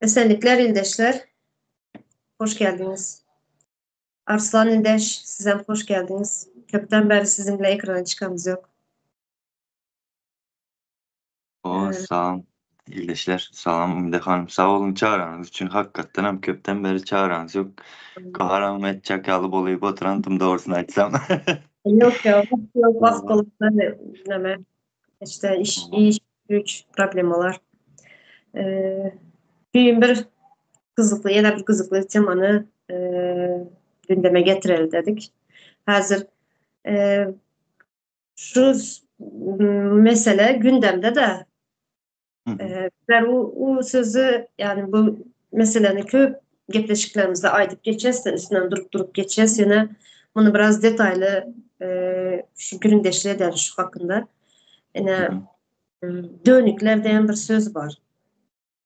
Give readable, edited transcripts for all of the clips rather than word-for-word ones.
Esenlikler ildeşler. Hoş geldiňiz. Arslan ildeş, sizem hoş geldiňiz. Köpden bäri siziň bilen ekrana çykamyz ýok. O, salam ildeşler. Salam Umide hanym. Sag boluň çagyraňyz üçin. Hakykatdanam köpden bäri çagyraňyz ýok. Gaharam etjek ýaly bolup oturandym dogrusyny aýtsam. Ýok ýok, ýok wagt bolup näme işte iş iş güýç problemalar. Düýn bir gyzykly ýene bir gyzykly temany gündeme getireli dedik. Häzir Şu mesele gündemde-de. Bizler u sözü, ýagny bu meseleni köp gepleşiklerimizde aýdyp geçýäs-de, üstünden durup-durup geçýäs. Ýöne muny biraz detaýly şu gürrüňdeşlik edeli şu hakynda. Ine, dönükler diýen bir söz bar.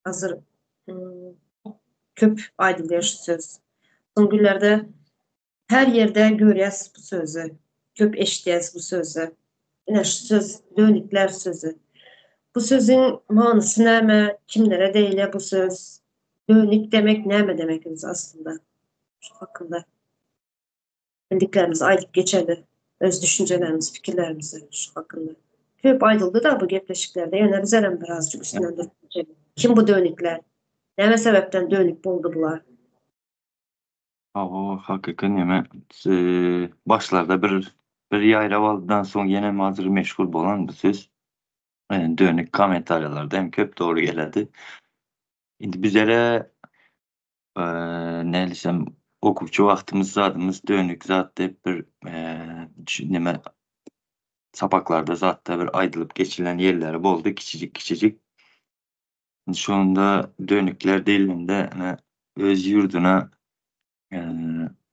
Hazır köp aýdylýar şu söz. Soň günlerde Her ýerde görýäs bu sözi, köp eşidýäs bu sözi. Ine şu söz dönükler sözi. Bu sözüň manysy näme, kimlere deýilýär bu söz? Dönük demek näme demek özi aslynda? Şu hakynda bildiklerimizi aýdyp geçeli, öz düşünjelerimizi, pikirlerimizi şu hakynda. Köp aýdyldy-da bu gepleşiklerde, ýöne bizerem birazjyk üstünden durup geçeli. Kim bu dönükler? Näme sebäpden dönük boldy bular? Hawa, hakyky neme, başlarda bir bir ýaýraw aldydan soň ýenem hazir meşhur bolan bu söz. Dönük kommentariýalarda hem köp dogry gelerdi. Indi bizlere nälisem okuwçy wagtymyz zadymyz dönük zat diýip bir neme sapaklarda zatda bir aýdylyp geçilen ýerleri boldy kiçijik kiçijik. Şonda dönükler diýlende ine öz ýurduna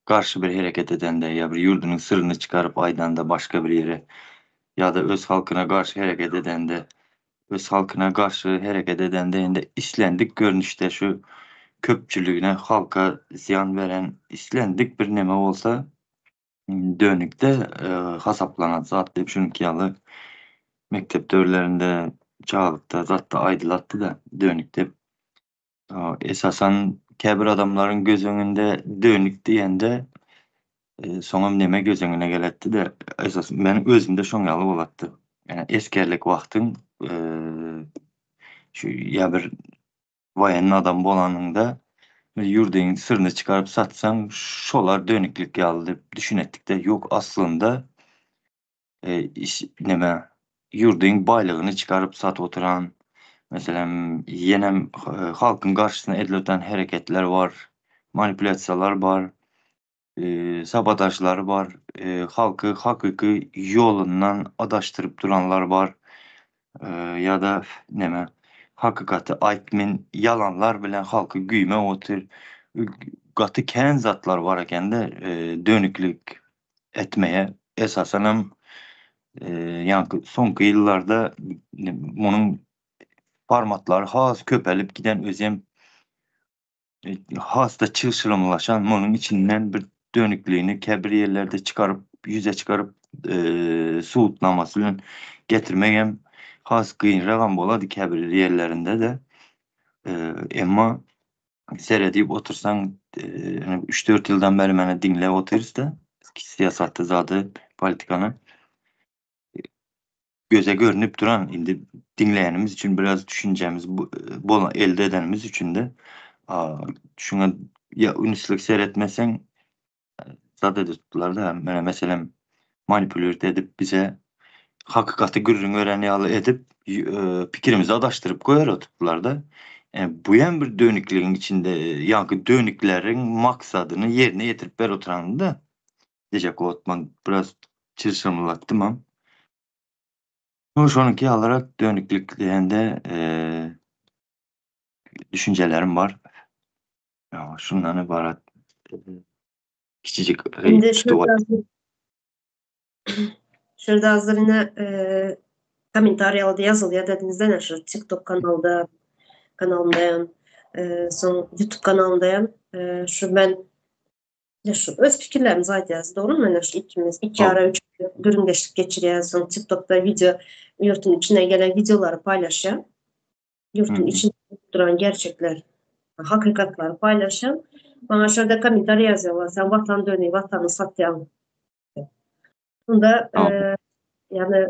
garşy bir hereket edende ýa bir ýurdunyň syryny çykaryp aýdanda başga bir ýere ýa-da öz halkyna garşy hereket edende öz halkyna garşy hereket edende indi islendik görnüşde şu köpçüligine halka zyýan beren islendik bir neme bolsa dönükde hasaplanan zat diýip şunuňky ýaly mekdep döwürlerinde çagalykda zatda aýdylatdy-da dönük diýip. Esasan käbir adamlaryň göz öňünde dönük diýende soňam neme göz öňüne geletdi-de esas meniň özümde şoň ýaly bolatdy. Ýani esgerlik wagtyň şu ýa bir Woýenny adam bolanyňda bir ýurduň syryny çykaryp satsaň şolar dönüklik ýaly diýip düşünetdikde ýok aslynda iş neme ýurduň baýlygyny çykaryp satyp oturan meselem ýenem halkyň garşysyna edilip oturan hereketler bar manipulýasiýalar bar sabotažlar bar halky hakyky ýolundan adaşdyryp duranlar bar ýa-da neme hakykaty aýtmyn ýalanlar bilen halky güýmäp otyr gaty kän zatlar bar ekende dönüklik etmeye esasanam ýaňky soňky ýyllarda munuň formatlary has köpelip giden özem has-da çylşyrymlaşan, munuň içinden bir dönükligini käbir ýerlerde çykaryp, ýüze çykaryp, subutnamasy bilen getirmek hem has kynragam bolady käbir ýerlerinde-de. Emma seredip otursaň, üç-dört ýyldan bäri meni diňläp otyrys-da, syýasaty zady, politikany. Göze görnüp duran indi diňleýänimiz üçin biraz düşünjämiz bolan elde edenimiz üçin-de şuňa ýa ünsli seretmeseň zat edip tutdular-da, menä meselem manipulýurt edip bize hakykaty gürrüň beren ýaly edip pikirimizi adaşdyryp goýar oturdylar-da. Bu hem bir dönükligiň içinde ýaňky dönükleriň maksadyny ýerine ýetirip berip oturandy-da. Diýjek bolupman biraz çylşyrymlatdymam. Şonuňky ýalyrak dönüklik diýende düşünjelerim bar. Şundan ybarat kiçijik Indi şurada hazır ine kommentariýalarda ýazylýar dediňizden şu TikTok kanalda kanalyndaýam, soň YouTube kanalyndaýam şu men Ine şu öz pikirlerimizi aýdýarys, dogrymy? Ine şu ikimiz iki ara üç gürrüňdeşlik geçirýäris, soň TikTokda wideo ýurtuň içinden gelen wideolary paýlaşýan. Ýurtuň içinde bolup duran gerçekler. Hakykatlary paýlaşýan. Maňa şurada kommentariý ýazýarlar, sen watan döni, watany satýaň. Bunda ýagny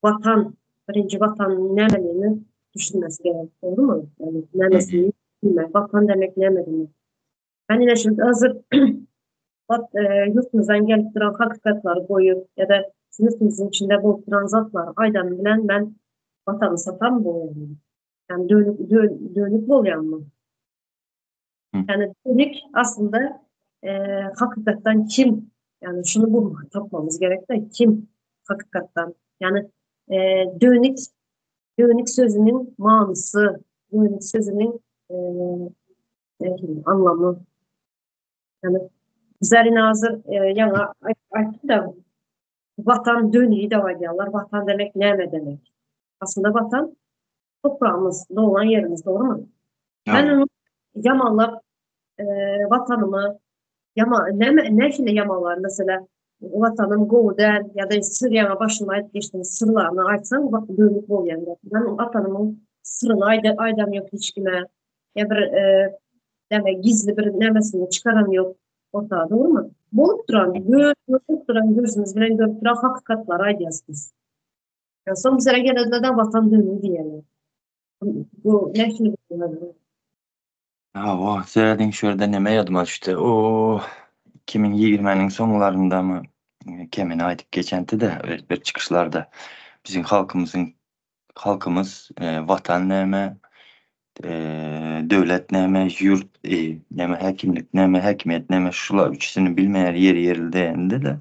watan, birinji watan nämeligini düşünmesi gerek, dogrumy? Ýagny nämesini bilmek, watan demek näme demek? Men ine şu hazır bat ýurtumyzdan gelip duran hakykatlary goýup ýa-da ýurtumyzyň içinde bolup duran zatlary aýdanym bilen men watany satan bolýaryn. Yani dönük, dön, dönük bolýanmy? Yani dönük aslında e, hakikattan kim? Yani şunu bu tapmamız gerek de kim hakikattan? Yani e, dönük dönük sözünün manysy, dönük sözünün e, anlamı. Yani bizler hazır e, ýaňy aýtdy da Watan dönügi dep aýdýarlar. Watan demek näme demek? Aslynda watan topragymyz, doglan ýerimiz, dogrumy? Men ony ýamanlap e, watanymy ýama näme nähili ýamanlar mesela watanym gowy däl ýa-da syr ýaňa başynda aýdyp geçdim syrlaryny aýtsaň dönük bolýan diýip. Men watanymyň syryny aýda aýdam ýok hiç kime. Ýa bir e, näme gizli bir nämesini çykaram ýok. Orta dogrumy? Bolup duran, görüp duran gözümiz bilen görüp duran hakykatlary aýdýas biz. Ya soň bizlere gelende de watan dönügi diýýärler. Bu nähili bir Hawa, serediň şu ýerde neme ýadyma düşdi. O 2020-niň soňlaryndamy Kemine aýdyp geçenti-de bir çykyşlarda biziň halkymyzyň Halkymyz Watan näme, döwlet näme, ýurt näme, häkimlik näme, häkimiýet näme, şular üçüsini bilmeýär ýeri ýerli däldi-de.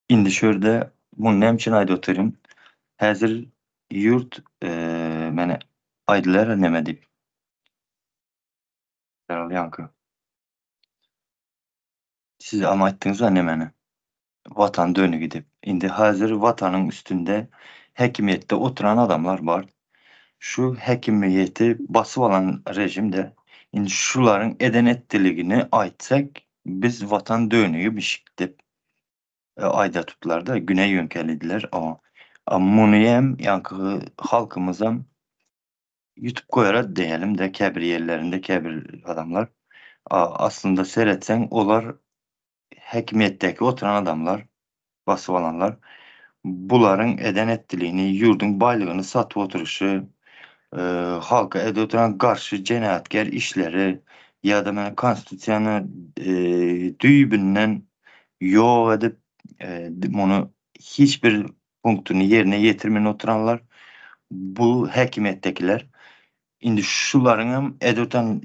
Indi şu ýerde muny näme üçin aýdyp otyryn? Häzir ýurt meni aýdylar näme diýip. Ýaňky. Siz ama aýtdyňyz-a nemeni? Watan dönügi diýip. Indi häzir Watanyň üstünde häkimiýetde oturan adamlar bar. Şu häkimiýeti basyp alan režimde indi şularyň eden etdiligini aýtsak biz Watan dönügimişik diýip aýda tutdular-da, güne ýöňkelidiler. A muny hem ýaňky halkymyzam ýutup goýara diýelim-de käbir ýerlerinde käbir adamlar. Aslynda seretseň olar häkimiýetdäki oturan adamlar, basyp alanlar bularyň eden etdiligini, ýurduň baýlygyny satyp oturyşy, halka edip oturan garşy jenaýatkär işleri ýa-da mene konstitusiýany düýbünden ýok edip, muny hiç bir punktyny ýerine ýetirmän oturanlar bu häkimiýetdekiler. Indi şularyňam edip oturan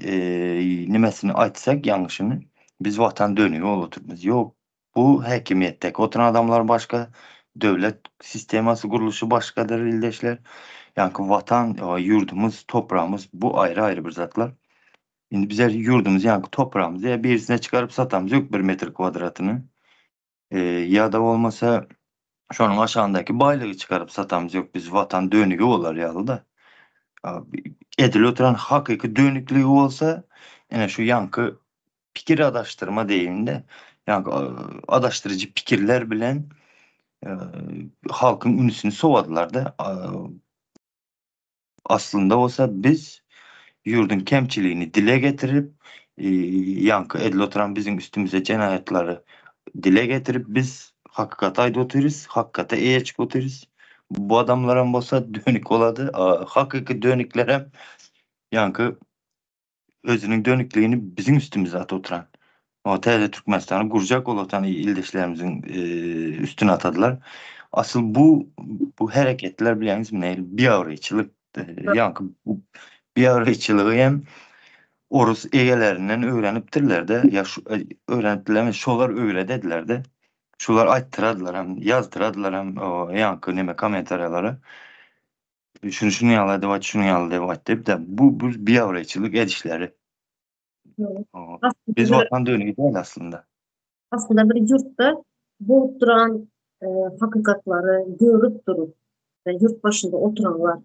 nimesini aýtsak ýalňyşyny biz watan dönügi bolup otyrmyz. Ýok, bu häkimiýetdäki oturan adamlar başga, döwlet sistemasy gurluşy başgadyr ildeşler. Ýaňky watan, ýurdumyz, topragymyz bu aýry-aýry bir zatlar. Indi bizler ýurdumyzy ýaňky topragymyzy ýa birisine çykaryp satamyz ýok bir metr kwadratyny. Ýa-da bolmasa şonuň aşagyndaky baýlygy çykaryp satamyz ýok biz watan dönügi bolar ýaly-da. Edil oturan hakyky dönükligi bolsa ine şu ýaňky pikir adaşdyrma diýeýin-de, ýaňky adaşdyryjy pikirler bilen halkyň ünsüni sowadylar-da. Aslynda bolsa biz ýurduň kemçiligini dile getirip, ýaňky edil oturan biziň üstümize jenaýatlary dile getirip biz hakykaty aýdyp otyrys, hakykata eýe çykyp otyrys. Bu adamlaram bolsa dönük bolady. Hakyky dönüklerem ýaňky özüniň dönükligini biziň üstümize atyp oturan, o täze Türkmenistany gurjak bolup oturan ildeşlerimiziň üstüne atadylar. Asyl bu bu hereketler bilýäňizmi nähili biabraýçylyk, ýaňky biabraýçylygy hem orus egelerinden öwrenipdirler-de, ýa şu öwrenipdirler emes, şolar öwredediler-de. Şular aýtdyradylar hem, ýazdyradylar hem o ýaňky neme kommentariýalara. Şuny şuny ýaly edip aýt, şuny ýaly edip aýt diýip-de, bu bu biabraýçylyk edişleri. Biz watan dönügi däl aslynda. Aslynda bir ýurtda bolup duran e, hakykatlary görüp durup, e, ýurt başynda oturanlar,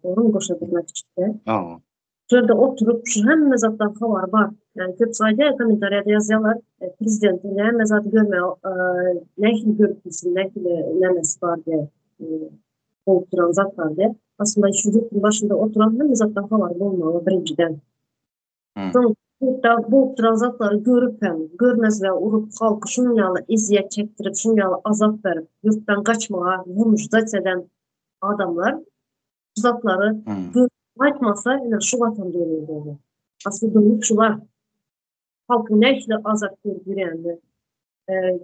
dogrymy goşa durmak üçin. Hawa. Şu ýerde oturyp, şu hemme zatdan habary bar. Yani köp aýdýar, kommentariýada ýazýarlar, e, prezidentiň näme zady görme, e, nähili görüp bilsin, nähili nämesi bar diýip, e, bolup duran zatlar diýip. Aslynda şu ýurduň başynda oturan hemme zatdan habary bolmaly birinjiden. Soň ýurtda bolup duran zatlary görüp hem, görmezlige urup, halky şunuň ýaly ezýet çekdirip, şunuň ýaly azap berip, ýurtdan gaçmaga wynujdat eden adamlar şu zatlary görüp aýtmasa, ine şu watan dönügi bolýar. Asly dönük şular. Halkyň nähili azap görüp ýörýänini,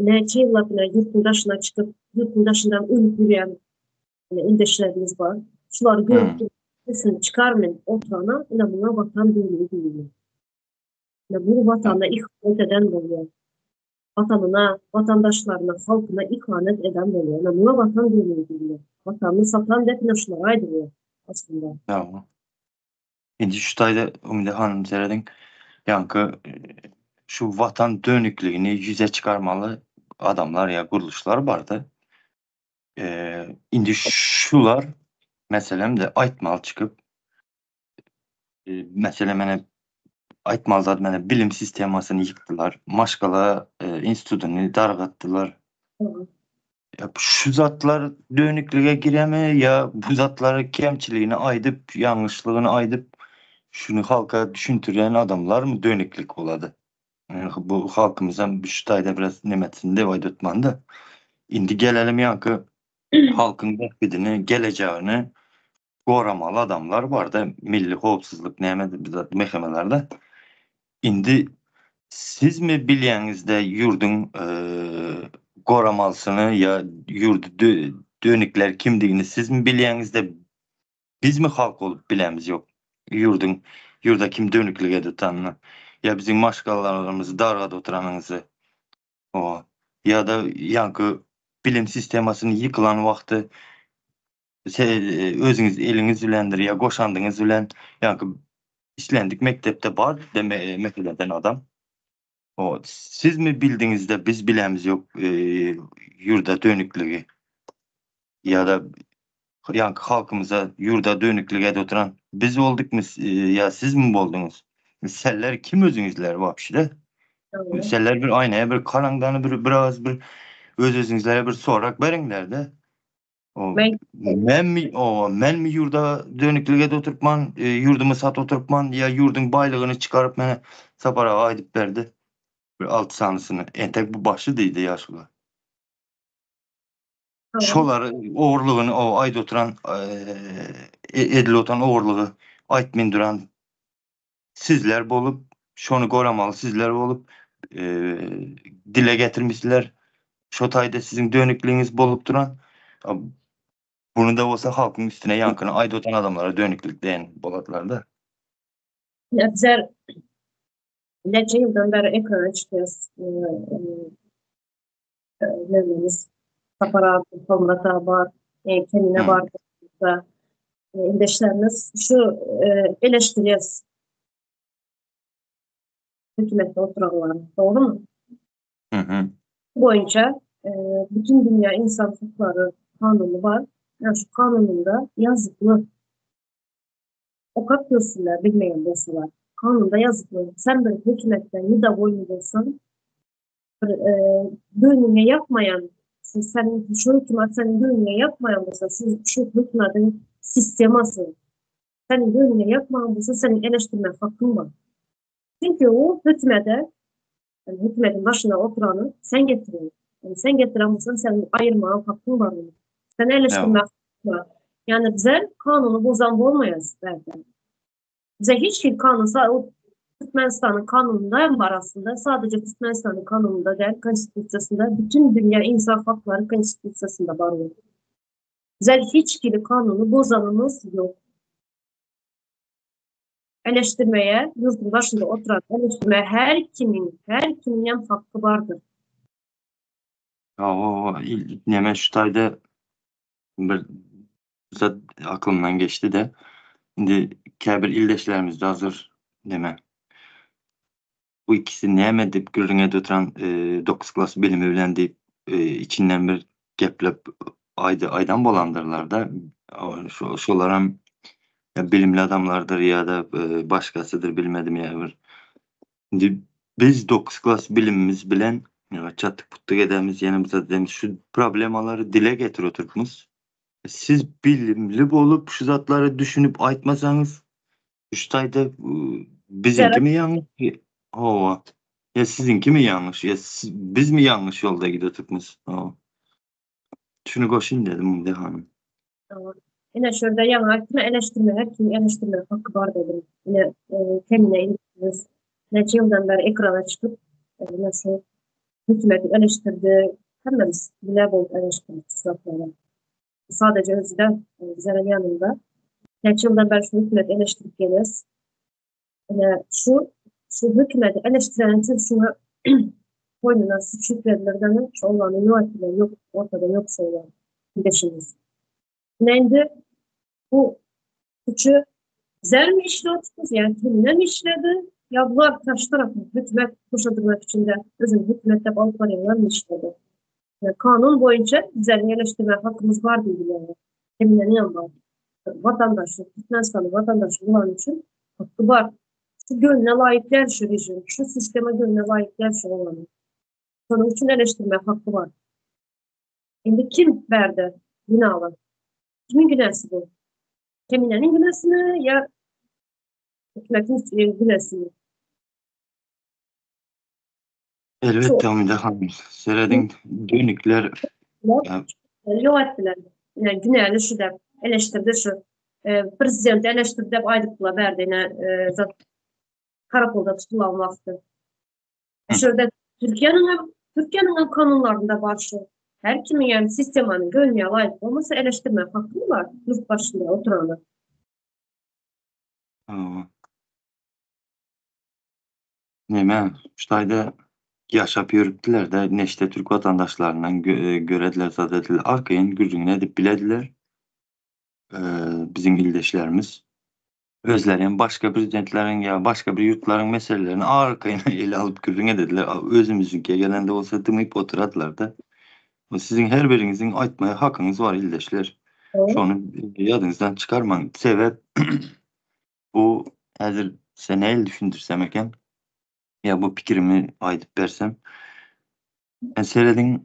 näçe ýyllap ine ýurtduň daşyna çykyp, ýurtduň daşyndan ölüp ýörýän ildeşlerimiz bar. Şulary görüp durup sesini çykarmyn oturana ine muňa watan dönügi diýilýär. Ine bu watana ihanet eden bolýar. Watanyna, watandaşlaryna, halkyna ihanet eden bolýar. Ine muňa watan dönügi diýilýär. Watanyny satan dep ine şulara aýdylýar aslynda. Ýa. Indi şu taýda Umyda hanym serediň, ýaňky şu watan dönükligini ýüze çykarmaly adamlar ýa gurluşlar bardy. Indi şular meselem-de aýtmaly çykyp, meselem mene aýtmaly zat mene bilim sistemasyny ýykdylar, maşgala institutyny dargatdylar. Şu zatlar dönüklige giremi ýa bu zatlary kemçiligini aýdyp, ýalňyşlygyny aýdyp, şuny halka düşündirýän adamlarmy dönüklik bolady? Bu halkymyzam şu taýda biraz nemetsin dep aýdytmanda. Indi gelelim ýaňky halkyň bähbidini, gelejegini goramaly adamlar barda, milli howpsuzlyk näme zat mehemelerde. Indi sizmi bilýäňizde ýurduň goramalysyny ýa ýurdy dönükler kimdigini sizmi bilýäňizde bizmi halk bolup bilämiz ýok ýurduň ýurda kim dönüklik edip otanyny ýa biziň maşgalalarymyzy dargadyp oturanyňyzy o ýa-da ýaňky bilim sistemasyny ýykylan wagty özüňiz eliňiz bilendir ýa goşandyňyz bilen ýaňky islendik mekdepde bar meseleden adam. O sizmi bildiňizde biz bilämiz ýok ýurda dönükligi ýa-da ýaňky halkymyza ýurda dönüklik edip oturan biz boldukmy ýa sizmi bolduňyz? Seller kim özüňizler wapşide? Seller bir aýnaya bir karaňdany bir biraz bir öz özüňizlere bir sorak beriňlerde. O, Men menmi o menmi ýurda dönüklik edip oturypman, ýurdumy satyp oturypman ýa ýurduň baýlygyny çykaryp mene Sapar aga aýdyp berdi. Bir 6 sanysyny. Entek bu başy diýdi ýaşuly. Şolar ogurlygyny o aýdyp oturan edilip oturan ogurlygy aýtmyn duran sizler bolup, şony goramaly sizler bolup, dile getirmişler. Şo taýda siziň dönükligiňiz bolup duran. Bunu da bolsa halkyň üstüne ýaňkyny aýdyp oturan adamlara dönüklik diýen bolatlar-da. Ýa bizler näçe ýyldan bäri ekrana çykýas. Nämemiz Sapar aga, Halmyrat aga bar, Kemine bar. Ildeşlerimiz şu eleştirýäs. Hökümetde oturanlary, dogrumy? Mhm. Boýunça bütün dünýä insan hukuklary kanuny bar. Ýa şu kanunynda ýazykly. Okap görsünler bilmeýän bolsalar. Kanunda ýazykly. Sen bir hökümetden nedowolny bolsaň, bir göwnüňe ýakmaýan, sen şu hökümet seniň göwnüňe ýakmaýan bolsa, şu şu hökümetiň sistemasy seniň göwnüňe ýakmaýan bolsa, seniň eleşdirmek hakyň bar. Çünki o hökümete, yani hökümetiň başynda oturany sen getirýäň. Yani sen getiren bolsaň, seniň aýyrmaga hakyň bar ony. Sen eleşdirmek hakyň bar. Yani bize kanuny bozan bolmaýas bärde. Bize hiç bir kanun, o Türkmenistanyň kanunynda hem bar aslynda, sadece Türkmenistanyň kanunynda däl, konstitusiýasynda, bütün dünýä insan haklary konstitusiýasynda bar ol. Bize hiç bir kanuny bozanymyz ýok. Eleştirmeye, ýurduň başynda oturan eleştirmeye her kimiň, her kimiň hem haky bardyr. Hawa, neme şu taýda bir zat aklymdan geçdi-de. Indi käbir ildeşlerimizde hazır neme bu ikisi näme diýip gürrüň edip oturan 9 klas bilimi bilen diýip içinden bir geplep aýdy aýdan bolandyrlar-da. Şo şolaram bilimli adamlardyr ýa-da başgasydyr bilmedim ýa bir. Indi biz 9 klas bilimimiz bilen çatdyk putdyk edemiz ýene bir zat edemiz şu problemalary dile getirip oturypmyz. Siz bilimli bolup şu zatlary düşünip aýtmasaňyz şu taýda. Biziňkimi ýalňyş? Hawa. Ýa siziňkimi ýalňyş? Ýa bizmi ýalňyş ýolda gidip Hawa. Şuny goşayyn dedim Umide hanym. Ine şu ýerde ýaňy aýtdym eleştirme her kimiň eleştirme haky bar dedim. Ine kemine ilimiz näçe ýyldan bäri ekrana çykyp ine şu hökümeti eleştirdi. Hemmemiz bile bolup eleştirdik şu zatlary. Sadece özi de bizleriň ýanynda. Näçe ýyldan bäri şu hökümeti eleştirip gelýäs. Ine şu şu hökümeti eleştiren üçin şuňa boýnuna suç ýüklediler dämi? Şu oglany ýok etdiler, ýok, ortada ýok şu oglan. Ildeşimiz. Ine indi bu suçy bizler mi işledik, ýa kimler işledi? Ýa bular karşy tarapy hökümet boşadyrmak üçin de özüni hökümet dep alyp barýanlar mı işledi? Ýa kanun boýunça bizleriň eleştirme hakymyz bar diýdiler. Hemmenin bar. Vatandaşlyk, Türkmenistanyň vatandaşy bolany üçin haky bar. Şu gönüne laýyk däl şu rejim, şu sistema gönüne laýyk däl şu oglanyň. Şonuň üçin eleştirme haky bar. Indi kim bärde günaly? Kimiň günäsi bu? Kemineniň günäsimi ýa hökümetiň günäsimi? Elbetde Umida hanym. Serediň dönükler Ýok etdiler. Ine günäli şu dep eleştirdi şu. Prezident eleştirdi dep aýdypdylar bärde ine zat karakolda tutulan wagty. Şu ýerde Türkiýäniň hem Türkiýäniň hem kanunlarynda bar şu. Her kimiň ýani sistemanyň göwnüne laýyk bolmasa eleştirme haky bar ýurt başynda oturana. Neme, şu taýda ýaşap ýörüpdiler-de, neçde türk watandaşlaryndan görediler, zat ediler, arkaýyn gürrüňini edip bilediler. Biziň ildeşlerimiz. Özleri hem başga prezidentleriň ýa başga bir ýurtlaryň meselelerini arkaýyn ele alyp gürrüň edediler. Özümiziňkä gelende bolsa dymyp oturadylar-da. Siziň her biriňiziň aýtmaga hakyňyz bar ildeşler. Şony ýadyňyzdan çykarmaň. Sebäp Bu häzir size nähili düşündirsem eken? Ýa bu pikirimi aýdyp bersem. Yani serediň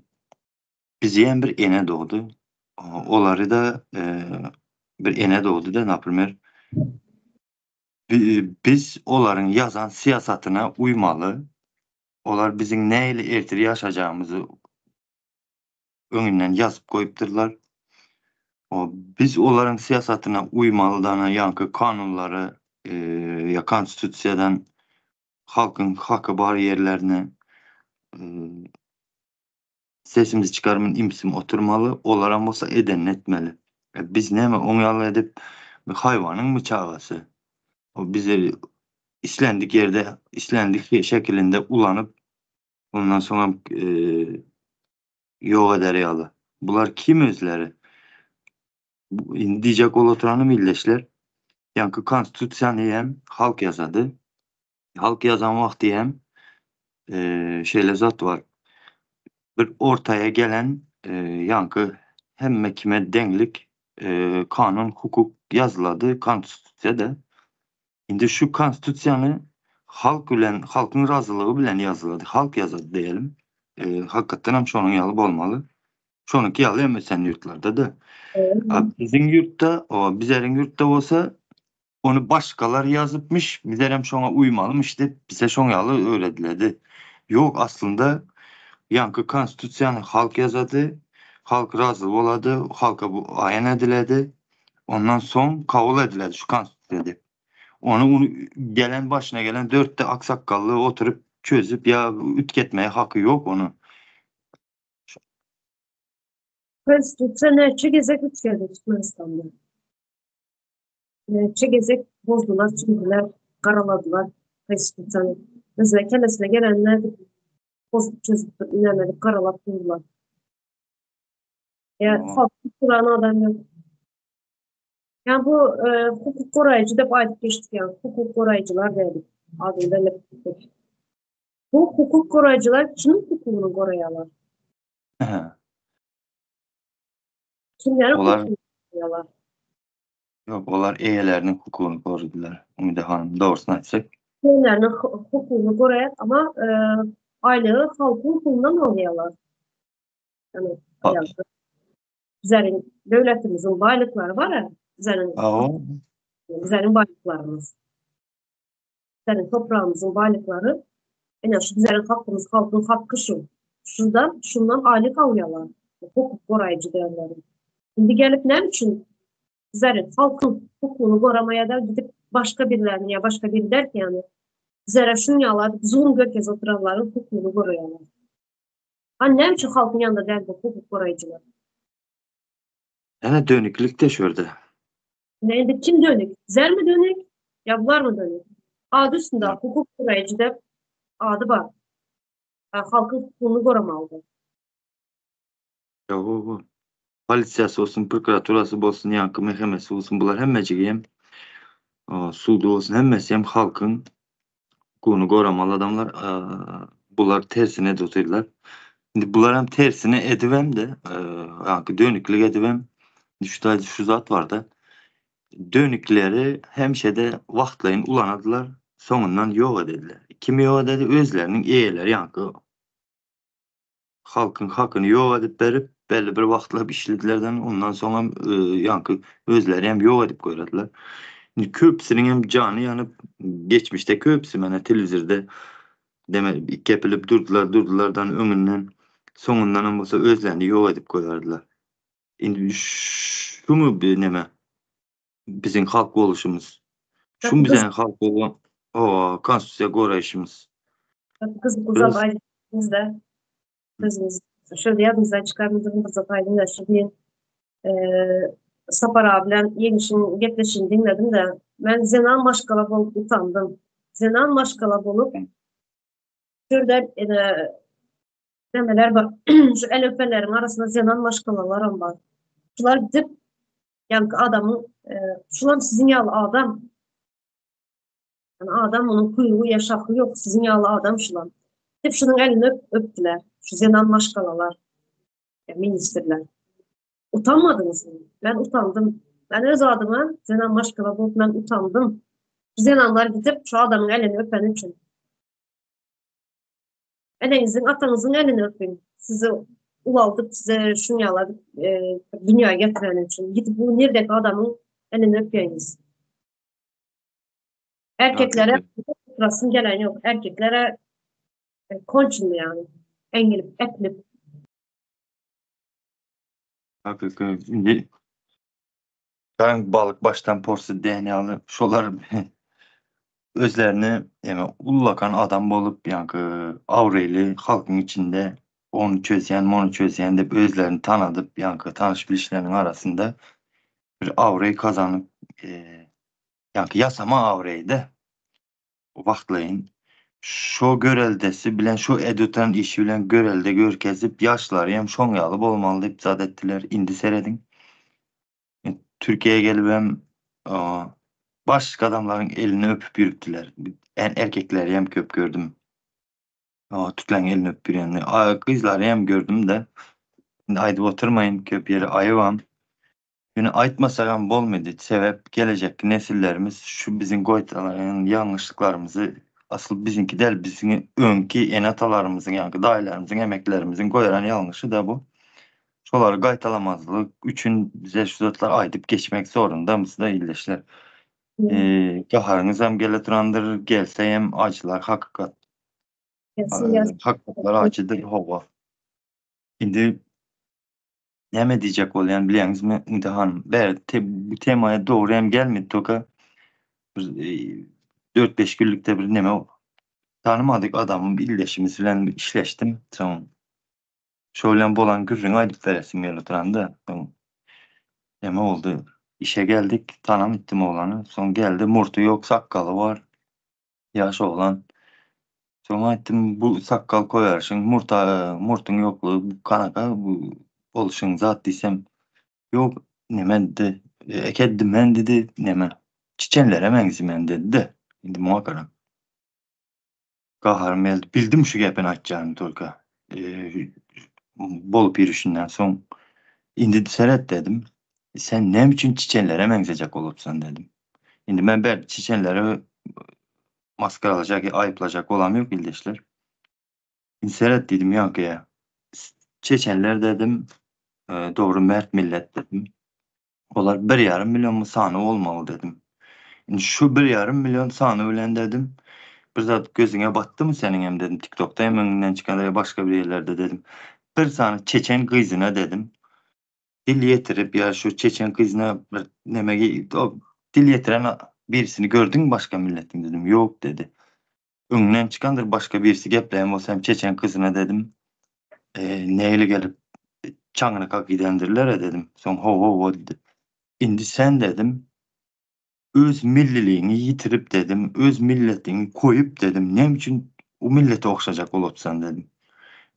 bizi hem bir ene dogdy. Olary da e, bir ene dogdy da, naprimer. Biz olaryň ýazan syýasatyna uýmaly. Olar biziň nähili ertir ýaşajagymyzy öňünden ýazyp goýupdyrlar. O biz olaryň syýasatyna uýmaly dana ýaňky kanunlary e, ýa konstitusiýadan halkyň haky bar ýerlerine e, sesimizi çykarman imsim oturmaly, olaram bolsa edenini etmeli. E, biz näme oň ýaly edip bir haýwanyň çagasy. O bizi islendik ýerde, islendik şekilinde ulanyp ondan soňam e, ýok eder ýaly. Bular kim özleri? Indi diýjek bolup oturanym ildeşler, ýaňky konstitusiýany hem halk ýazady. Halk ýazan wagty hem e, şeýle zat bar. Bir ortaya gelen e, ýaňky hemme kime deňlik e, kanun hukuk ýazylady konstitusiýada. Indi şu konstitusiýany halk bilen, halkyň razylygy bilen ýazylady. Halk ýazady diýelim. E, hakykatdan hem şonuň ýaly bolmaly. Şonuňky ýaly hem ösen ýurtlarda-da. A biziň ýurtda, o bizleriň ýurtda bolsa ony başgalar ýazypmyş, bizler hem şoňa uýmalymyş diýip bize şoň ýaly öwrediledi. Ýok, aslynda ýaňky konstitusiýany halk ýazady, halk razy bolady, halka bu aýan ediledi. Ondan soň kabul ediledi şu konstitusiýa diýip. Ony ony gelen başyna gelen dörtde aksakgally oturyp çözüp ýa üýtgetmäge haky ýok ony. Konstitusiýa näçe gezek üýtgedi Türkmenistanda? Näçe gezek bozdular, çürdüler, garaladylar konstitusiýany. Özüne kellesine gelenini bozup çözüp näme edip garalap durdular. Ýa halk duran adam ýok. Ýa bu e, hukuk goraýjy dep aýdyp geçdik ýa hukuk goraýjylar diýdik. Adyny belläp gitdik. Bu hukuk goraýjylar kimiň hukugyny goraýarlar? Kimleriň Olar hukugyny goraýarlar? Ýok, olar eýeleriniň hukugyny goradylar. Umyda hanym, dogrusyny aýtsak. Eýeleriniň hukugyny goraýar, amma e, aýlygy halkyň pulundan alýarlar. Yani, bizlerin döwletimiziň baýlyklary bar, bizlerin bizlerin baýlyklarymyz. Bizleriň topragymyzyň baýlyklary, ine şu bizleriň halkymyz, halkyň haky şu. Şundan, şundan aýlyk alýarlar. Hukuk goraýjy diýenleri. Indi gelip näme üçin bizleriň halkyň hukugyny goramaýar-da gidip başga birlerini ýa başga biri derki ýany bizlere şuny ýaly zulum görkezip oturanlaryň hukugyny goraýarlar. Hany näme üçin halkyň ýanynda däl bu hukuk goraýjylar? Ýene dönüklik-de şu ýerde. Ine indi kim dönük? Bizlermi dönük? Ýa bularmy dönük? Ady üstünde hukuk goraýjy dep ady bar. Halkyň hukugyny goramalydyr. Ýa-o. Polisiýasy bolsun, prokuraturasy bolsun, ýaňky MHM-si bolsun, bular hemmejigi hem sudy bolsun, hemmesi hem halkyň hukugyny goramaly adamlar. Bular tersine edip otyrlar. Indi bular hem tersine edibem-de, ýaňky dönüklik edibem, şu taýda şu zat bar-da, dönükleri hemişe-de wagtlaýyn ulanadylar, soňundan ýok edediler. Kim ýok ededi? Özleriniň eýeleri ýaňky Halkyň hakyny ýok edip berip, belli bir wagtlap işledilerden, ondan soňam ýaňky özleri hem ýok edip goýradylar. Indi köpüsiniň hem jany ýanyp, geçmişde köpüsi mana telewizorda deme kepilip durdular, durdulardan öňünden, soňundanam bolsa özlerini ýok edip goýardylar. Indi şumy bir neme biziň halk boluşymyz? Şumy biziň halk bolan, o konstitusiýa goraýşymyz? Gyzykly zat aýdypsyňyz-da. Sözüňiz şöyle ýadyňyzdan çykarmadygyny bir zat aýdyň-da, şu diýen Sapar abi bilen Ýeňişiň gepleşigini diňledim-de, men zenan maşgala bolup utandym. Zenan maşgala bolup, şurada ene nämeler bar, şu el öpenleriň arasynda zenan maşgalalaram bar. Şular gidip, ýaňky adamyň, şulam siziň ýaly adam. Yani adam onun kuyruğu ya şahı yok. Sizin ýaly adam şulam. Hep şunuň elini öp, öpdüler. Şu zenan maşgalalar. Ya ministrler. Utanmadyňyzmy? Men utandym. Men öz adyma zenan maşgala bolup men utandym. Şu zenanlar gidip şu adamyň elini öpeni üçin. Eneňiziň, ataňyzyň elini öpüň. Sizi ulaldyp, size şuň ýaly e, dünýä getireni üçin. Gidip bu nirdeki adamyň elini öpýäňiz. Erkeklere oturasym gelen ýok. Erkeklere e, konçunly ýaly. Eňilip, epilip. Hakyky indi Gaň balyk başdan porsy diýen ýaly şolar özlerini ýa ullakan adam bolup ýaňky awreýli halkyň içinde ony çözýän muny çözýän diýip özlerini tanadyp ýaňky tanyş bilişleriniň arasynda bir awreý gazanyp Ýaňky ýasama abraýda wagtlaýyn şo göreldesi bilen şo edöten işi bilen görelde görkezip ýaşlary hem şoň ýaly bolmaly diýip zat etdiler. Indi serediň. Türkiýä gelibem başga adamlaryň elini öpüp ýürüpdiler. Erkekleri hem köp gördüm. Türkleriň elini öpüp ýörenini. Gyzlary hem gördüm-de. Indi aýdyp oturmaýyn köp ýeri aýybam. Ýöne aýtmasagam bolmady. Sebäp gelejekki nesillerimiz şu biziň goýtalan ýalňyşlyklarymyzy asyl biziňki däl biziň öňki ene-atalarymyzyň ýaňky daýylarymyzyň emeklerimiziň goýran ýalňyşy-da bu. Şolary gaýtalamazlyk üçin bize şu zatlary aýdyp geçmek zorundamyz-da ildeşler. Gaharyňyzam gele durandyr, gelse hem ajylar hakykat. Hakykatlar ajydyr hawa. Indi Näme diýjek bolýan bilýäňizmi Indi hanym? Bäri te bu temaya dogry hem gelmedi toka. Bir 4-5 günlükde bir neme tanymadyk adamym ildeşimiz bilen işleşdim. Soň şo bilen bolan gürrüňi aýdyp beresim gelip oturanda. Soň neme boldy? Işe geldik, tanam etdim oglany. Soň geldi, murty ýok, sakgaly bar. Ýaş oglan. Soň aýtdym, bu sakgal koýarşyň, murta, murtuň ýoklugy bu kanaka bu bolşuň zat diýsem, ýok, neme diýdi, ekeddim men diýdi, neme, çiçenlere meňzimen diýdi-de, indi muňa garaň. Gaharym geldi, bildim şu gepini aýtjagyny tolka. Bolup ýörüşinden soň, indi seret dedim, sen näme üçin çiçenlere meňzejek bolupsyň dedim. Indi men ber çeçenleri maskaralajak, aýyplajak bolam ýok ildeşler. Indi seret diýdim ýaňkyýa. Çeçenler dedim, e, dogry mert millet dedim. Olar 1,5 million sany bolmaly dedim. Indi şu 1,5 million sany bilen dedim. Bir zat gözüňe batdymy seniňem dedim, TikTokda hem öňüňden çykan ýa başga bir ýerlerde dedim. Bir sany çeçen gyzyna dedim. Dil ýetirip ýa şu çeçen gyzyna bir neme dil ýetiren birisini gördüňmi başga milletiň dedim. Ýok dedi. Öňünden çykandyr başga birisi gepleýän bolsa hem çeçen gyzyna dedim. Nähili gelip çaňyny kakyp gidendirler-e dedim. Soň hawa-hawa diýdi. Indi sen dedim, öz milliligiňi ýitirip dedim, öz milletiňi koýup dedim, näme üçin o millete ogşajak bolupsan dedim.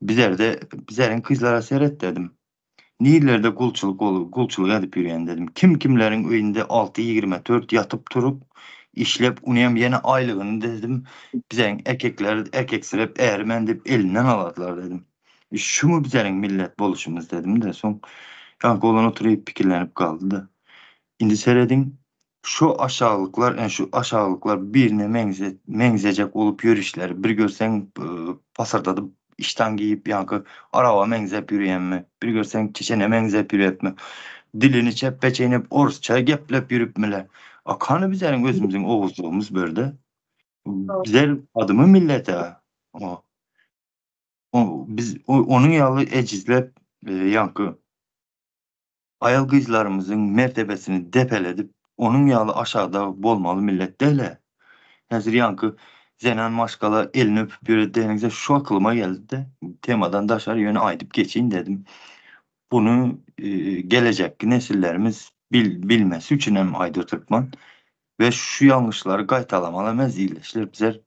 Bizerde, bizeriň gyzlara seret dedim. Nirlerde gulçulyk bolup, gulçulyk edip ýörýän dedim. Kim-kimleriň öýünde alty ýigrime tört ýatyp turup, işlep, unyam ýene aýlygyny dedim, bizeriň erkekler erkeksirep ärimen diýip elinden alardylar dedim. Şumy bizeriň millet boluşymyz dedim-de, soň ýaňky oglan oturyp pikirlenip galdy-da. Indi serediň, şu aşalyklar, ene şu aşalyklar birine meňze, meňzejek bolup ýörüşleri. Bir görseň, pasyrdadyp iştan geýip, ýaňky araba meňzäp ýörýänmi, bir görseň çeçene meňzäp ýörýäpmi, dilini çepbe çeýnäp orsça gepläp ýörüpmiler. A kany bizeriň özümiziň oguzlygymyz börde? Bizler gadymy millet-ä. O, o, biz onuň ýaly ejizläp, ýaňky Aýal-gyzlarymyzyň mertebesini depeledip, onuň ýaly aşagda bolmaly millet däl-ä. Häzir ýaňky zenan maşgala elini öpüp ýöredi diýeniňizde şu akylyma geldi-de, temadan daşary ýöne aýdyp geçeýin dedim. Buny gelejekki nesillerimiz bilmesi üçin hem aýdyp oturypman. We şu ýalňyşlary gaýtalamaly emes ildeşler bizler.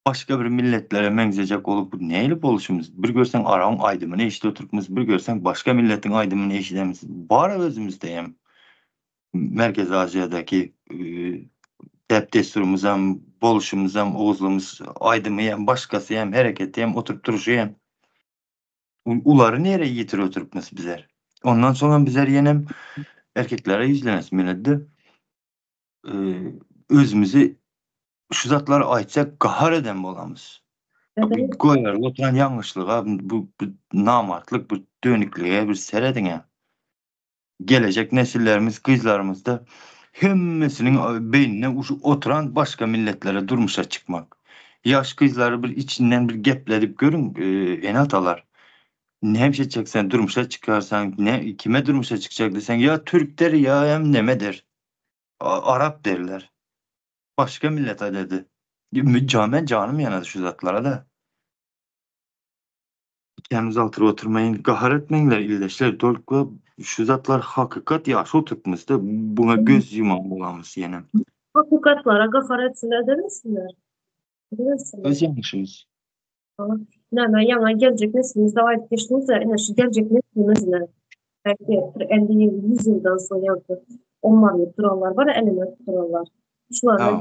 Başga bir milletlere meňzejek bolup bu nähili boluşymyz? Bir görseň arabyň aýdymyny eşidip oturypmyz, bir görseň başga milletiň aýdymyny eşidemiz. Bar özümizde hem Merkezi Aziýadaky däp-dessurymyzam, boluşymyzam, oguzlygymyz, aýdymy hem, başgasy hem, hereketi hem, oturyp turuşy hem. Ulary nirä ýitirip oturypmyz bizler? Ondan soňam bizler ýenem erkeklere ýüzlenesim geledi. Özümizi şu zatlary aýtsak gahar eden bolamyz. Goýberip oturan ýalňyşlyga, bu namartlyk, bu dönüklige bir serediň-ä. Gelejek nesillerimiz, gyzlarymyzda hemmesiniň beýnine oturan başga milletlere durmuşa çykmak. Ýaş gyzlary bir içinden bir gepledip görüň, ene-atalar. Näme etjeksen, durmuşa çykarsaň, ne, kime durmuşa çykjak diýseň, ýa türk der, ýa hem neme der. Arap derler. Başga millet aýdardy. Men janym ýanady şu zatlara-da. Ikämiz altyryp oturmaýyn. Gahar etmeňler ildeşler. Tolko şu zatlar hakykat ýaşy oturtmyzda buňa göz ýuman bolamyz ýene. Hakykatlara gahar etsinler demesinler. Demesinler. Öz ýalňyşymyz. Näme ýaňa geljek neslimizde aýdyp geçdiňiz-ä, ine şu geljek neslimiz ine. Belki bir 50 ýyl, 100 ýyldan soň ýa-da ommarylyp duranlar bar, elini öpüp duranlar. Şulary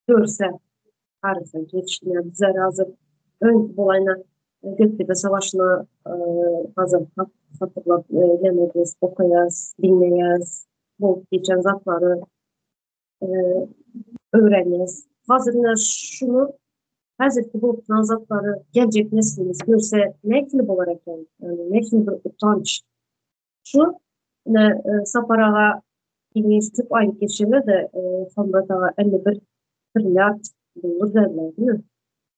görse, taryha geçdi. Bizler hazir öňki bolaýna Gökdepe savaşyna hazir hatyrlap näme okaýas, diňleýäs, bolup geçen zatlary öwrenýäs. Hazir ine şuny häzirki bolup duran zatlary geljek neslimiz görse nähili bolar eken? Ýagny nähili bir utanç. Şu ine Sapar aga Giňiş köp aýdyp geçenler-de Samrat aga 51 trilliard dollar derler, değil mi?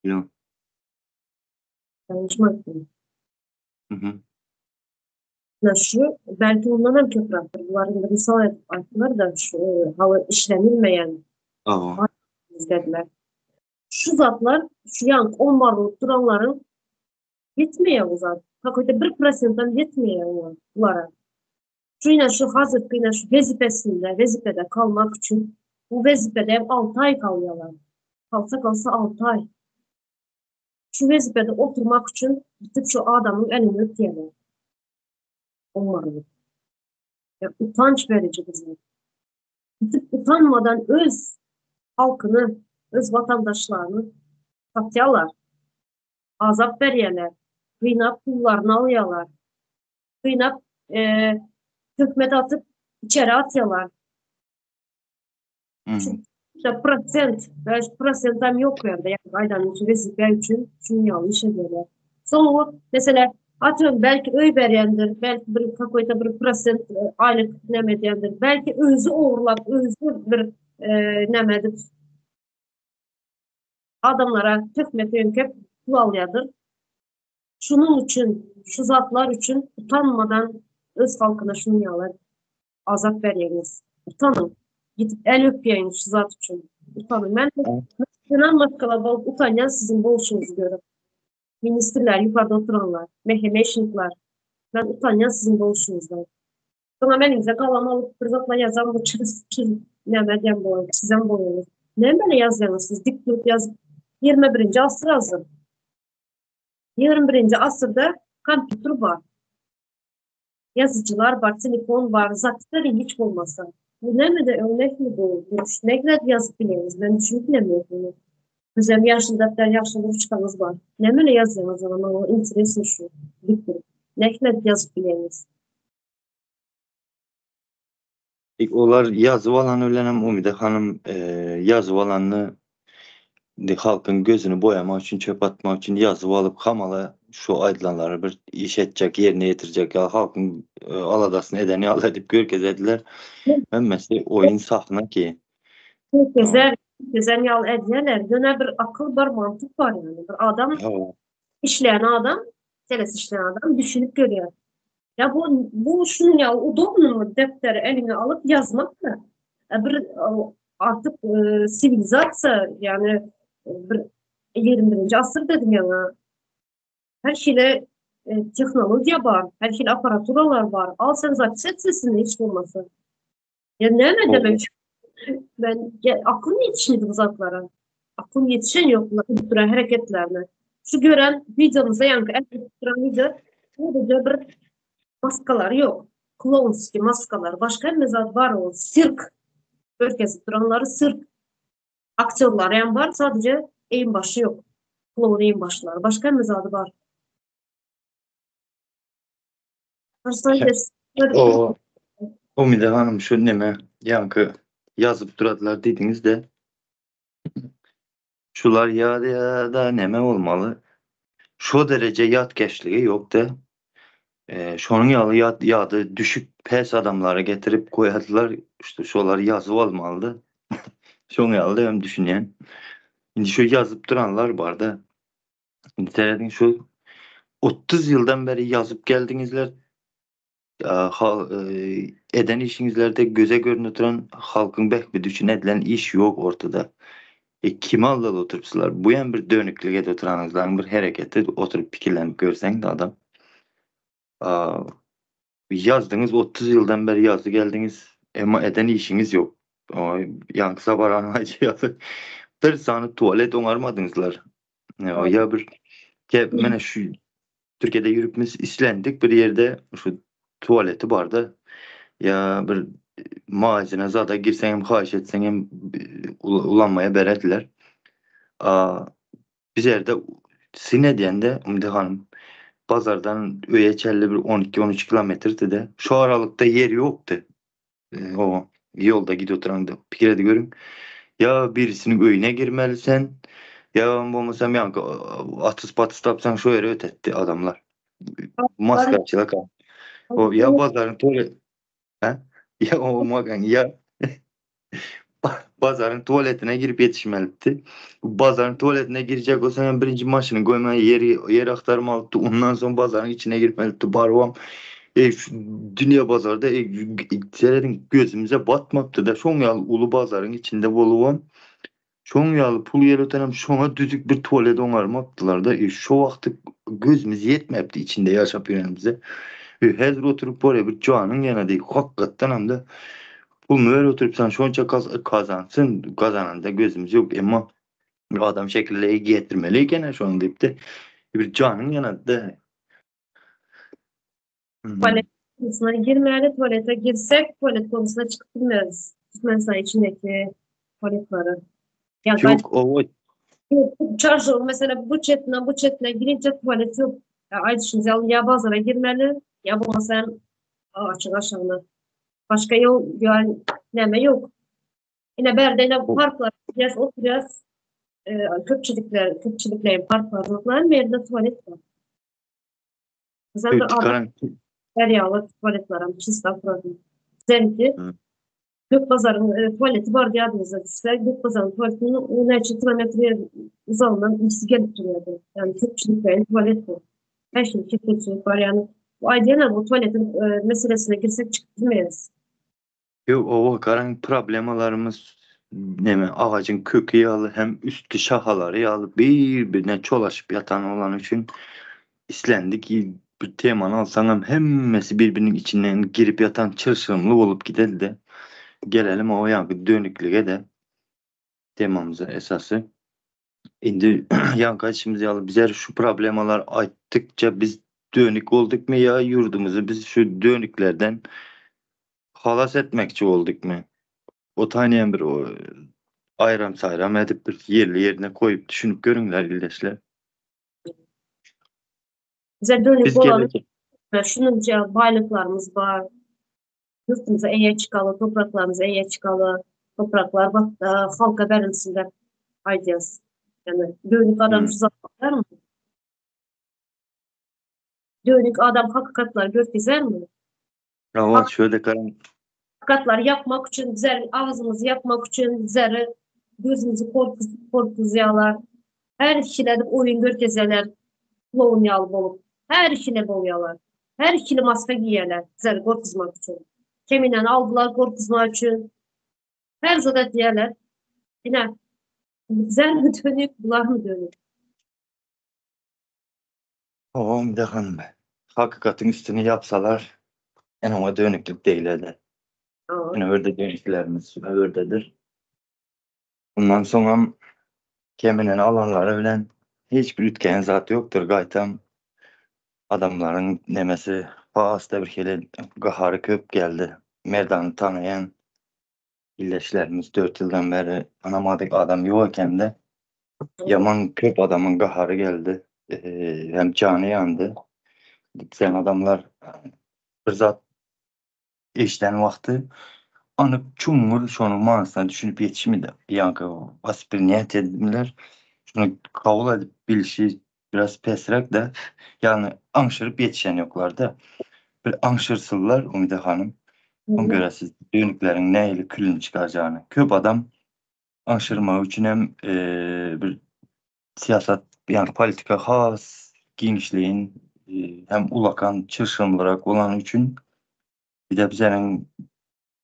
Ýok. Ýalňyşmy aýtdym? Mhm. Ine şu belki ondan hem köpräkdir. Bular indi mysal edip aýtdylar-da şu hawa işlenilmeýän Hawa. dediler. Şu zatlar şu ýanky ommarylyp duranlaryň ýetmeýär bu zat. Hakyky bir prosentam ýetmeýär oňa bulara. Şu ine şu hazirki ine şu wezipesinde wezipede kalmak üçin bu wezipede hem 6 aý kalýarlar. Kalsa kalsa 6 aý. Şu wezipede oturmak üçin gidip şu adamyň elini öpýärler. Ommarylyp. Ya utanç verici bir zat. Gidip utanmadan öz halkyny, öz vatandaşlaryny satýarlar. Azap berýärler. Gynap pullaryny alýarlar. Gynap e, töhmet atyp içeri atýarlar. Şu prosent, 5 prosent hem yok ýerde. Yani aýdan şu wezipe üçin şuny ýaly iş edýärler. Soň o mesela atıyorum belki öý berýändir, belki bir какой-то bir prosent e, aýlyk näme edýändir, belki özi ogurlap, özi bir e, näme edip. Adamlara töhmet ýöňkep pul alýadyr. Şunuň üçin, şu zatlar üçin utanmadan öz halkyna şunuň ýaly azap berýäňiz. Utanyň. Gidip el öpýäňiz şu zat üçin. Utanyň. Men zenan maşgala bolup utanýan siziň bolşuňyzy görüp. Ministrler, ýukarda oturanlar, MHM-şnikler. Men utanýan siziň bolşuňyzdan. Soňa meniňize galam alyp bir zatlar ýazan bu çyz çyz näme diýen bolar, çizen bolýaňyz. Näme bile ýazýaňyz siz dik durup ýazyp 21-nji asyr hazir. 21-nji asyrda kompýuter bar. Ýazyjylar bar, telefon bar, zapis ediň hiç bolmasa. Bu nämede öň nähili bu duruş, nähili ýazyp bilýäňiz, men düşünip bilemok muny. Bizem ýaşyl depder, ýaşyl ruçkaňyz bar. Näme bile ýazýaňyz ony, maňa interesno şu dik durup. Nähili ýazyp bilýäňiz? Olar ýazyp alany bilenem Umyda hanym ýazyp alanyny indi halkyň gözüni boýamak üçin, çöp atmak üçin ýazyp alyp hamala şu aýdylanlary bir iş etjek, ýerine ýetirjek ýaly halkyň aladasyny eden ýaly edip görkezediler. Hemmesi oýun sahna ki. Görkezer, görkezen ýaly edýärler. Ýöne bir akyl bar, mantyk bar ýaly. Bir adam işleýän adam, selesi işleýän adam düşünip görýär. Ya bu bu şunuň ýaly udobnymy depderi eliňe alyp ýazmak da e, bir e, artık e, siwilizasiýa ýagny e, bir 21-nji asyr dedim ýaňa. Her hili e, tehnologiýa bar, her hili apparaturalar bar. Al sen zapis et sesini hiç bolmasa. Ya näme demek? Ben ya, aklım ýetişmedi bu zatlara. Aklym ýetişen ýok bular edip duran hereketlerine. Şu gören wideomyzda ýaňky edip duran wideo sadece bir maskalar ýok. Klounski maskalar. Başga hemme zat bar o sirk. Görkezip duranlary sirk. Aktýorlar hem bar, sadece eýin başy ýok. Kloun eýin başlary. Başga hemme zady bar. O Umide hanym şu neme ýaňky ýazyp duradylar diýdiňiz-de. Şular ýa-da neme bolmaly? Şo dereje ýatkeşligi ýok-da. Şonuň ýaly ýat ýady düşük pes adamlary getirip goýadylar. Işte şolar ýazyp almalyda. Şoň ýaly hem düşünýän. Indi şu ýazyp duranlar barda. Indi serediň şu 30 ýyldan beri ýazyp geldiňizler. Eden işiňizlerde göze görünip duran halkyň bähbidi üçin edilen iş ýok ortada. E, kimi aldaly oturypsylar? Bu hem bir dönüklik edip oturanyňyzlaryň bir hereketi oturyp pikirlenip görseň de adam. Ýazdyňyz 30 ýyldan beri ýazdy geldiňiz, emma eden işiňiz ýok. Ýaňky Sabaranyň aýdyşy ýaly bir sany tualet oňarmadyňyzlar. Ýa bir mene şu Türkiýede ýürüpmiz islendik bir ýerde şu tualeti barda ýa bir magazine zada girseň hem haýyş etseň hem ulanmaya berediler. Biz erde syn edýände Umyda hanym bazardan öýe çenli bir 12-13 kilometrdi-de. Şu aralykda ýer ýokdy. O ýolda gidip oturanda pikir edip görüň. Ýa birisiniň öýüne girmeli sen, ýa bolmasam ýaňky atyz patyz tapsaň şo ýere ötetdi adamlar. Maskaraçylyk. O ýa bazaryň tualet Hä? Ýa o magan ýa bazaryň tualetine girip ýetişmelidi. Bazaryň tualetine girjek bolsaň hem birinji maşyny goýmaly ýer ýer agtarmalydy. Ondan soň bazaryň içine girmelidi. Barybam e, şu dünýä bazarda e, serediň gözümize batmapdy-da. Şoň ýaly uly bazaryň içinde bolubam şoň ýaly pul gelip oturan şoňa düzük bir tualet oňarmapdylar-da. E, şo wagty gözümiz ýetmäpdi içinde ýaşap ýörenimize. E, häzir oturyp bolýa bir janyň ýanady. Hakykatdanam da Puluny berip oturypsan şonça kazansyn, gazananda gözümiz ýok, emma bir adam şekilde getirmeli eken şony diýipdi. Bir janyň ýanady-da. Tualet konusuna girmäli, tualete girsek, tualet konusuna çykyp bilmeris. Türkmenistan içindeki tualetlere. Ýok, o Çarşyň mesela bu çetine, bu çetine girince tualet ýok. Aýdyşyňyz ýaly ýa bazara girmeli, ýa bolmasa hem açyk aşagyna. Başga ýol ýa näme ýok. Ine bärde ine parklar gidýäs, oturýas. E, köpçülikler, köpçülikleýin parklar ýoklar, bu ýerde tualet bar. Zaten adam her ýaly tualetler hem çista oturady. Zenki Gök bazaryň e, tualeti bar diýýärdiňiz. Düşse Gök bazaryň tualetiniň näçe kilometr ýer Uzagyndan ysy gelip durýardy. Ýagny köpçülikleýin tualet bu. Her hili keselçilik bar. Ýagny bu aýdýanam bu tualetiň meselesine girsek çykyp bilmeýäris. Ýok, oba garaň problemalarymyz neme agajyň köki ýaly hem üstki şahalary ýaly bir-birine çolaşyp ýatan bolany üçin islendik bir temany alsaňam hemmesi bir-biriniň içinden girip ýatan çylşyrymly bolup gidedi-de. Gelelim o ýaňky dönüklige-de. Temamyza esasy. Indi ýaňky aýdyşymyz ýaly bizler şu problemalar aýtdykça biz dönük boldukmy ýa ýurdumyzy biz şu dönüklerden halas etmekçi boldukmy? O taýynam bir aýram saýram edip bir ýerli ýerine koýup düşünip görüňler ildeşler. Bize dönük bolan şununca baýlyklarymyz bar. Ýurtumuza eýe çykaly, topraklarymyza eýe çykaly, topraklar halka berilsin diýip aýdýas. Ýani dönük adam şu zat aýdarmy? Dönük adam hakykatlary görkezermi? Hawa, şöyle garan. Hakykatlary ýapmak üçin, bizleriň agzymyzy ýapmak üçin bizleri gözümizi gorkuzýarlar. Her hili edip oýun görkezýärler, kloun ýaly bolup. Her hili bolýarlar. Her hili maska giýýärler bizleri gorkuzmak üçin. Keminäni aldylar gorkuzmak üçin. Her zat edýärler. Ine, bizlermi dönük, bularmy dönük? Hawa, Umyda hanym. Hakykatyň üstüni ýapsalar, ene oňa dönüklik diýiler-de. Ine, örde dönüklerimiz ördedir. Ondan soňam Kemineni alanlary bilen hiç bir üýtgän zat ýokdur, gaýtam adamlaryň nemesi has-da bir hili gahary köp geldi. Merdany tanaýan ildeşlerimiz 4 ýyldan bäri tanamadyk adam ýok ekende ýaman köp adamyň gahary geldi. Hem jany ýandy. Sen adamlar bir zat eşiden wagty anyk çuňňur şonuň manysyna düşünip ýetişmedi. Ýaňky wasprinýat edimler şuny kabul edip bilişi biraz pesräk-de, ýagny aňşyryp ýetişen ýoklar-da. Bir aňşyrsynlar Umyda hanym, soň görersiz dönükleriň nähili külüni çykarjagyny. Köp adam aňşyrmak üçinem bir syýasat, ýagny politika has giňişleýin hem ulakan, çylşyrymlyrak bolany üçin, bir-de bizleriň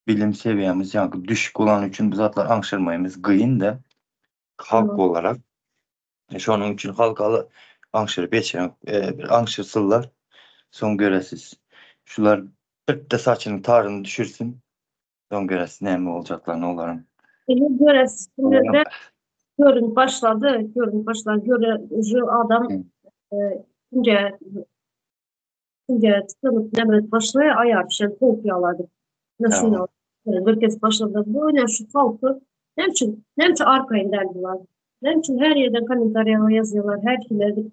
bilim sewiýemiz ýaňky düşük bolany üçin bu zatlary aňşyrmaýymyz gyn-da halk olarak. Şonuň üçin halk aňşyryp ýetişen, bir aňşyrsynlar, soň göresiz. Şular birde saçynyň taryny düşürsin, Soň göresiz näme boljaklaryny olaryň. Indi göresiz. Şimdi görünüp başlady, görünüp başlady. Göre şu adam ince ince tutup näme başlaýar, aýar şen towuk ýalady. Nasıl ýa? Bir kez başlady. Bu ne şu halky näme üçin, näme üçin arkaýyn däl bular? Näme üçin her ýerden kommentariýa ýazýarlar, her hili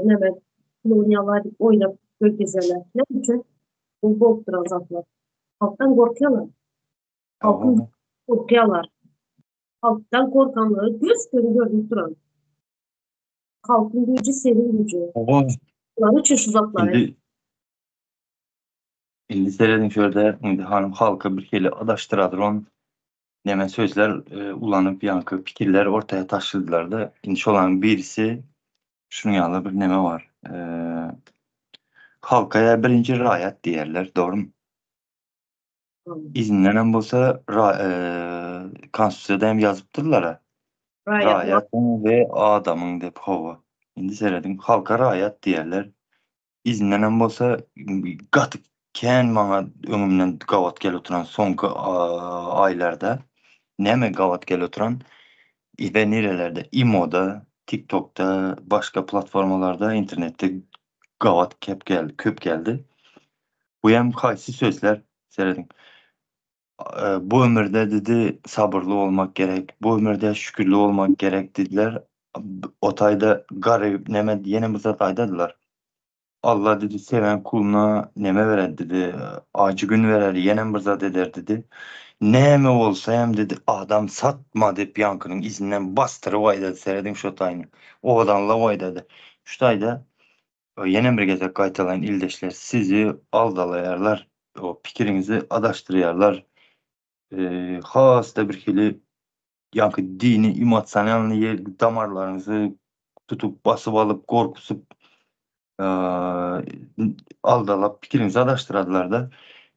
näme oýnaýarlar, oýnap görkezýärler. Näme üçin? Bu bolup duran zatlar. Halkdan gorkýarlar. Halkyn gorkýarlar. Halkdan gorkanlary göz göni görünip duran. Halkyn güýji seniň güýjüň. Olar üçin şu zatlary. Indi Indi serediň şu ýerde indi hanym halky bir hili adaşdyradyron neme sözler e, ulanyp ýaňky pikirler ortaya taşladylar-da. Indi şolaryň birisi şunuň ýaly bir neme bar. E, halka ýa birinji raýat diýerler, dogrymy? Izinden bolsa ra, e, konstitusiýada hem ýazypdyrlar. Raýatyň we adamyň diýip hawa. Indi serediň, halka raýat diýerler. Izinden hem bolsa gaty kän maňa öňümden gabat gelip oturan soňky aýlarda näme gabat gelip oturan we nerelerde imoda, TikTokda, başga platformalarda, internetde gabat kep geldi, köp geldi. Bu hem haýsy sözler serediň. Bu ömürde dedi sabyrly bolmak gerek, bu ömürde şükürli bolmak gerek dediler. O taýda garyp neme ýene bir zat aýdadylar. Allah dedi seven kuluna neme berer dedi, ajy gün berer, ýene bir zat eder dedi. Näme bolsa hem dedi adam satma diýip ýaňkynyň izinden basdyryp aýdady serediň şo taýyny. Owadanlap aýdady. Şu taýda Ýene bir gezek gaýtalaýyn ildeşler sizi aldalaýarlar o pikiriňizi adaşdyrýarlar has-da bir hili ýaňky dini emotsionalnyý ýer damarlaryňyzy tutup basyp alyp gorkusyp aldalap pikiriňizi adaşdyradylarda.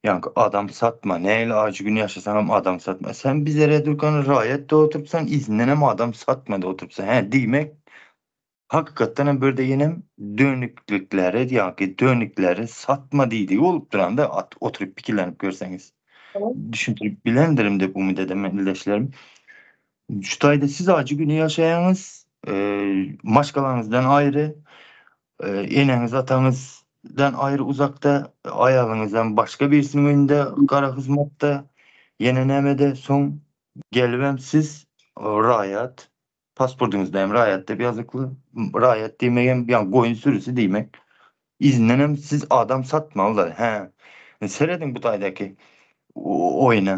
Ýaňky adam satma, nähili ajy gün ýaşasaňam adam satma. Sen bizere durkan raýat da oturypsan, yzyndanam adam satma da oturypsan. Hä, diýmek hakykatdan hem birde ýenem dönüklikleri, ýaňky dönükleri satma diýdigi bolup duranda oturyp pikirlenip görseňiz. Düşündirip bilendirim diýip umyt edemen ildeşlerim. Şu taýda siz ajy güni ýaşaýaňyz, maşgalaňyzdan aýry, eneňiz ataňyzdan aýry uzakda, aýalyňyzam başga birisiniň öýünde gara hyzmatda, ýene nämede, soň gelibem siz raýat, pasportyňyzda hem raýat diýip ýazykly, raýat diýmegem ýa goýun sürüsi diýmek. Yzyndanam siz adam satmalylar, hä. Serediň bu taýdaky oýna.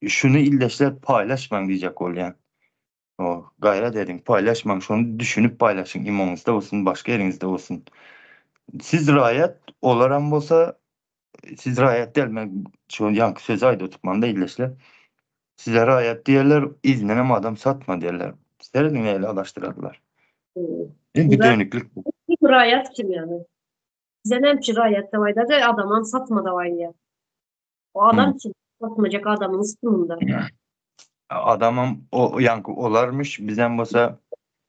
Şuny ildeşler paýlaşmaň diýjek bolýan. O, gaýrat ediň, paýlaşmaň, şony düşünip paýlaşyň, imoňyzda bolsun, başga ýeriňizde bolsun. Siz raýat, olaram bolsa, siz raýat däl, men şu ýaňky sözi aýdyp oturmam-da ildeşler. Size raýat diýerler, yzyndanam adam satma diýerler. Serediň nähili adaşdyrarlar. Indi dönüklik bu. Raýat kim ýaly? Bize näme üçin raýat dep aýdady, adamam satma dep aýdýar. O adam kim? Satmajak adamyň üstünde. Adamam o ýaňky olarmyş, bizem bolsa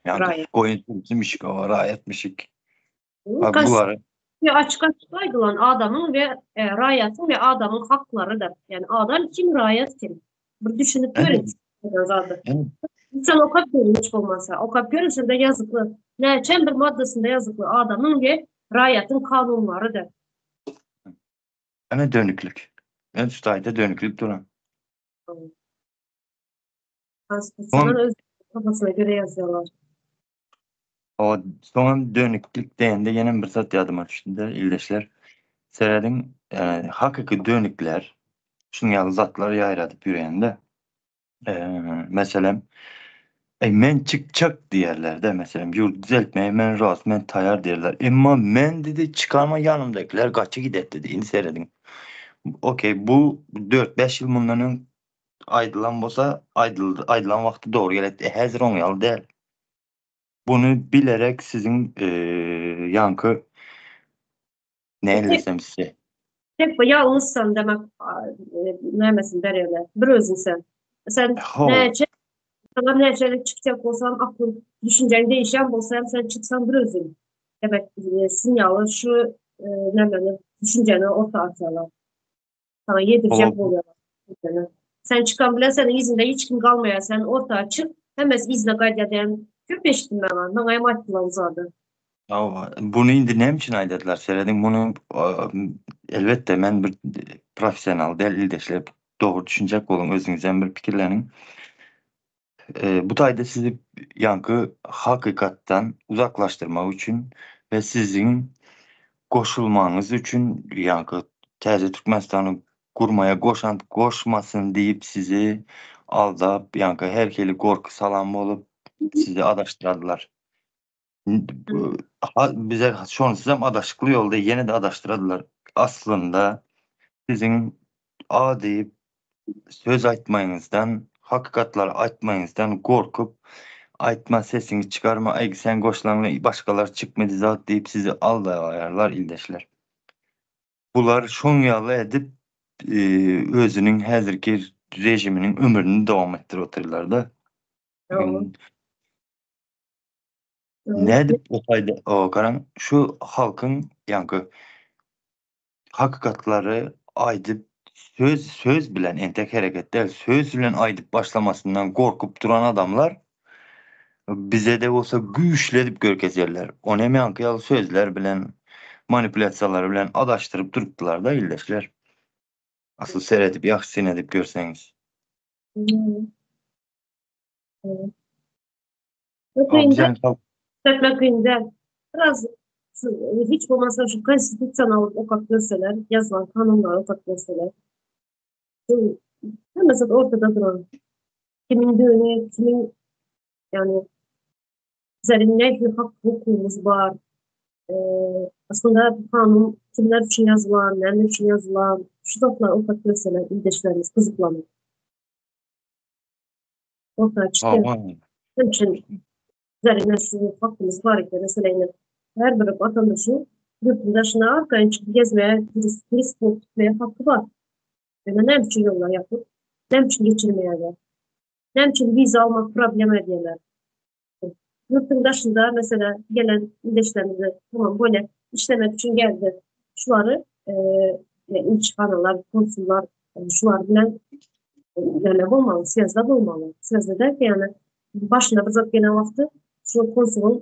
ýaňky goýun sürüsimişik, o raýatmyşyk. Bulary açyk açyk aýdylan adamyň we e, raýatyň we adamyň haklarydyr. Ýani adam kim, raýat kim? Bir düşünip görün. Sen okap görün hiç bolmasa. Okap görün şunda ýazykly. Näçe bir maddasynda ýazykly adamyň we raýatyň kanunlarydyr. Ene dönüklik. Men şu taýda dönüklik duran. Konstitusiýadan öz kafasyna göre ýazýarlar. O soňam dönüklik diýende ýene bir zat ýadyma düşdi-de, ildeşler. Serediň, e, hakyky dönükler şunuň ýaly zatlar ýaýradyp ýörende, e, meselem, Eý, men çykjak diýerler-de, meselem, ýurt düzeltmäge men razy, men taýar diýerler. Emma men diýdi, çykarma ýanymdakylar gaça gider diýdi. Indi serediň. Okey, bu 4-5 ýyl mundan öň aýdylan bolsa, aýdyldy, aýdylan wagty dogry geletdi. E, häzir oň ýaly däl. Buny bilerek siziň ýaňky nädesem size. Tek bu ýalňyzsan demek nämesini berýärler. Bir özüň sen. Sen näçe sana näçe çykjak bolsan aklyň düşünjeň değişen bolsa hem sen çyksan bir özüň. Demek sinyaly şu nämeni düşünjeni orta atýarlar. Sana yedirjek bolýarlar. Sen çykan bilen seniň yzyňda hiç kim galmaýar. Sen orta çyk, hemmesi yzyna gaýdýar diýen köp eşitdim men. Maňa hem aýtdylar o zady. Hawa, buny indi näme üçin aýdadylar? Serediň, muny elbetde men bir professional däl ildeşler, dogry düşünjek boluň, özüňizem bir pikirleniň. Bu taýda sizi ýaňky hakykatdan uzaklaşdyrmak üçin we siziň goşulmagyňyz üçin ýaňky täze Türkmenistany gurmaýa goşant goşmasyn diýip sizi aldap, ýaňky her hili gorky salan bolup sizi adaşdyradylar. Bize şonsuzam adaşykly ýolda ýene-de adaşdyradylar. Aslynda siziň A diýip söz aýtmaýyňyzdan, hakykatlary aýtmaýyňyzdan gorkup, aýtma sesiňi çykarma, aý sen goşlaňly başgalar çykmady zat diýip sizi aldaýarlar ildeşler. Bular şoň ýaly edip özüniň häzirki režiminiň ömrüni dowam etdirip otyrlarda. Nädip o taýda garaň şu halkyň ýaňky hakykatlary aýdyp söz söz bilen entek hereket däl söz bilen aýdyp başlamasyndan gorkup duran adamlar bize-de bolsa güýçli edip görkezýärler. Ony hem ýaňky ýaly sözler bilen manipulýasiýalar bilen adaşdyryp durupdylar-da ildeşler. Asyl seredip ýagşy syn edip görseňiz. Düzeltmek kyn däl. Biraz hiç bolmasa şu konstitusiýany alyp okap görseler, ýazylan kanunlary okap görseler. Hemme zat ortada duran. Kimin döne, kimin yani üzerinde nähili hak hukugumuz bar. Ee, aslında bu kanun kimler üçin ýazylan, näme üçin ýazylan, şu zatlary okap görseler ildeşlerimiz gyzyklanyp. Orta çykýar. Üçin. Bizler ine şu hakkymyz bar eken, meselem ine her bir watandaşyň ýurduň daşyna arkaýyn çykyp gezmäge, turist, turist bolup gitmäge haky bar. Ýöne näme üçin ýollar ýapyk? Näme üçin geçirmeýärler? Näme üçin wiza almak problema edýärler? Ýurduň daşynda mesela gelen ildeşlerimizi tamam bolýar, işlemek üçin geldi. Şulary ilçihanalar, konsullar şular bilen näme bolmaly, swýazda bolmaly. Swýazda derken ýagny başyna bir zat gelen wagty şu konsulyň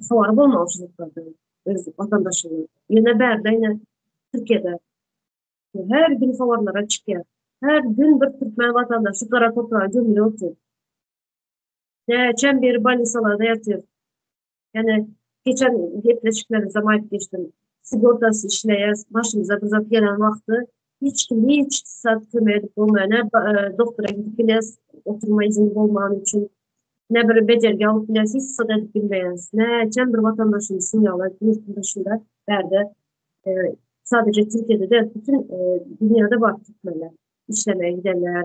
habary bolmaly şu zatlardan öz watandaşynyň. Ýöne bärde ýene Türkiýede her gün habarlara çykýar. Her gün bir türkmen watandaşy gara topraga gömülip otyr. Näçem biri bolnisalarda ýatyr. Ýani geçen gepleşiklerimizde aýdyp geçdim. Sigortasy işleýär, başymyza bir zat gelen wagty hiç kim hiç zat kömek edip bolmaýar. Ne e, doktora gidip bilýäs, oturma izni bolmany üçin, ne bir bejergi alyp bilýäs, hiç zat edip bilmeýäs. Näçem bir watandaşymyz şuny ýaly ýurtun daşynda bärde e, sadece Türkiýede däl, bütün e, dünýäde bar türkmenler. Işlemeye gidenler,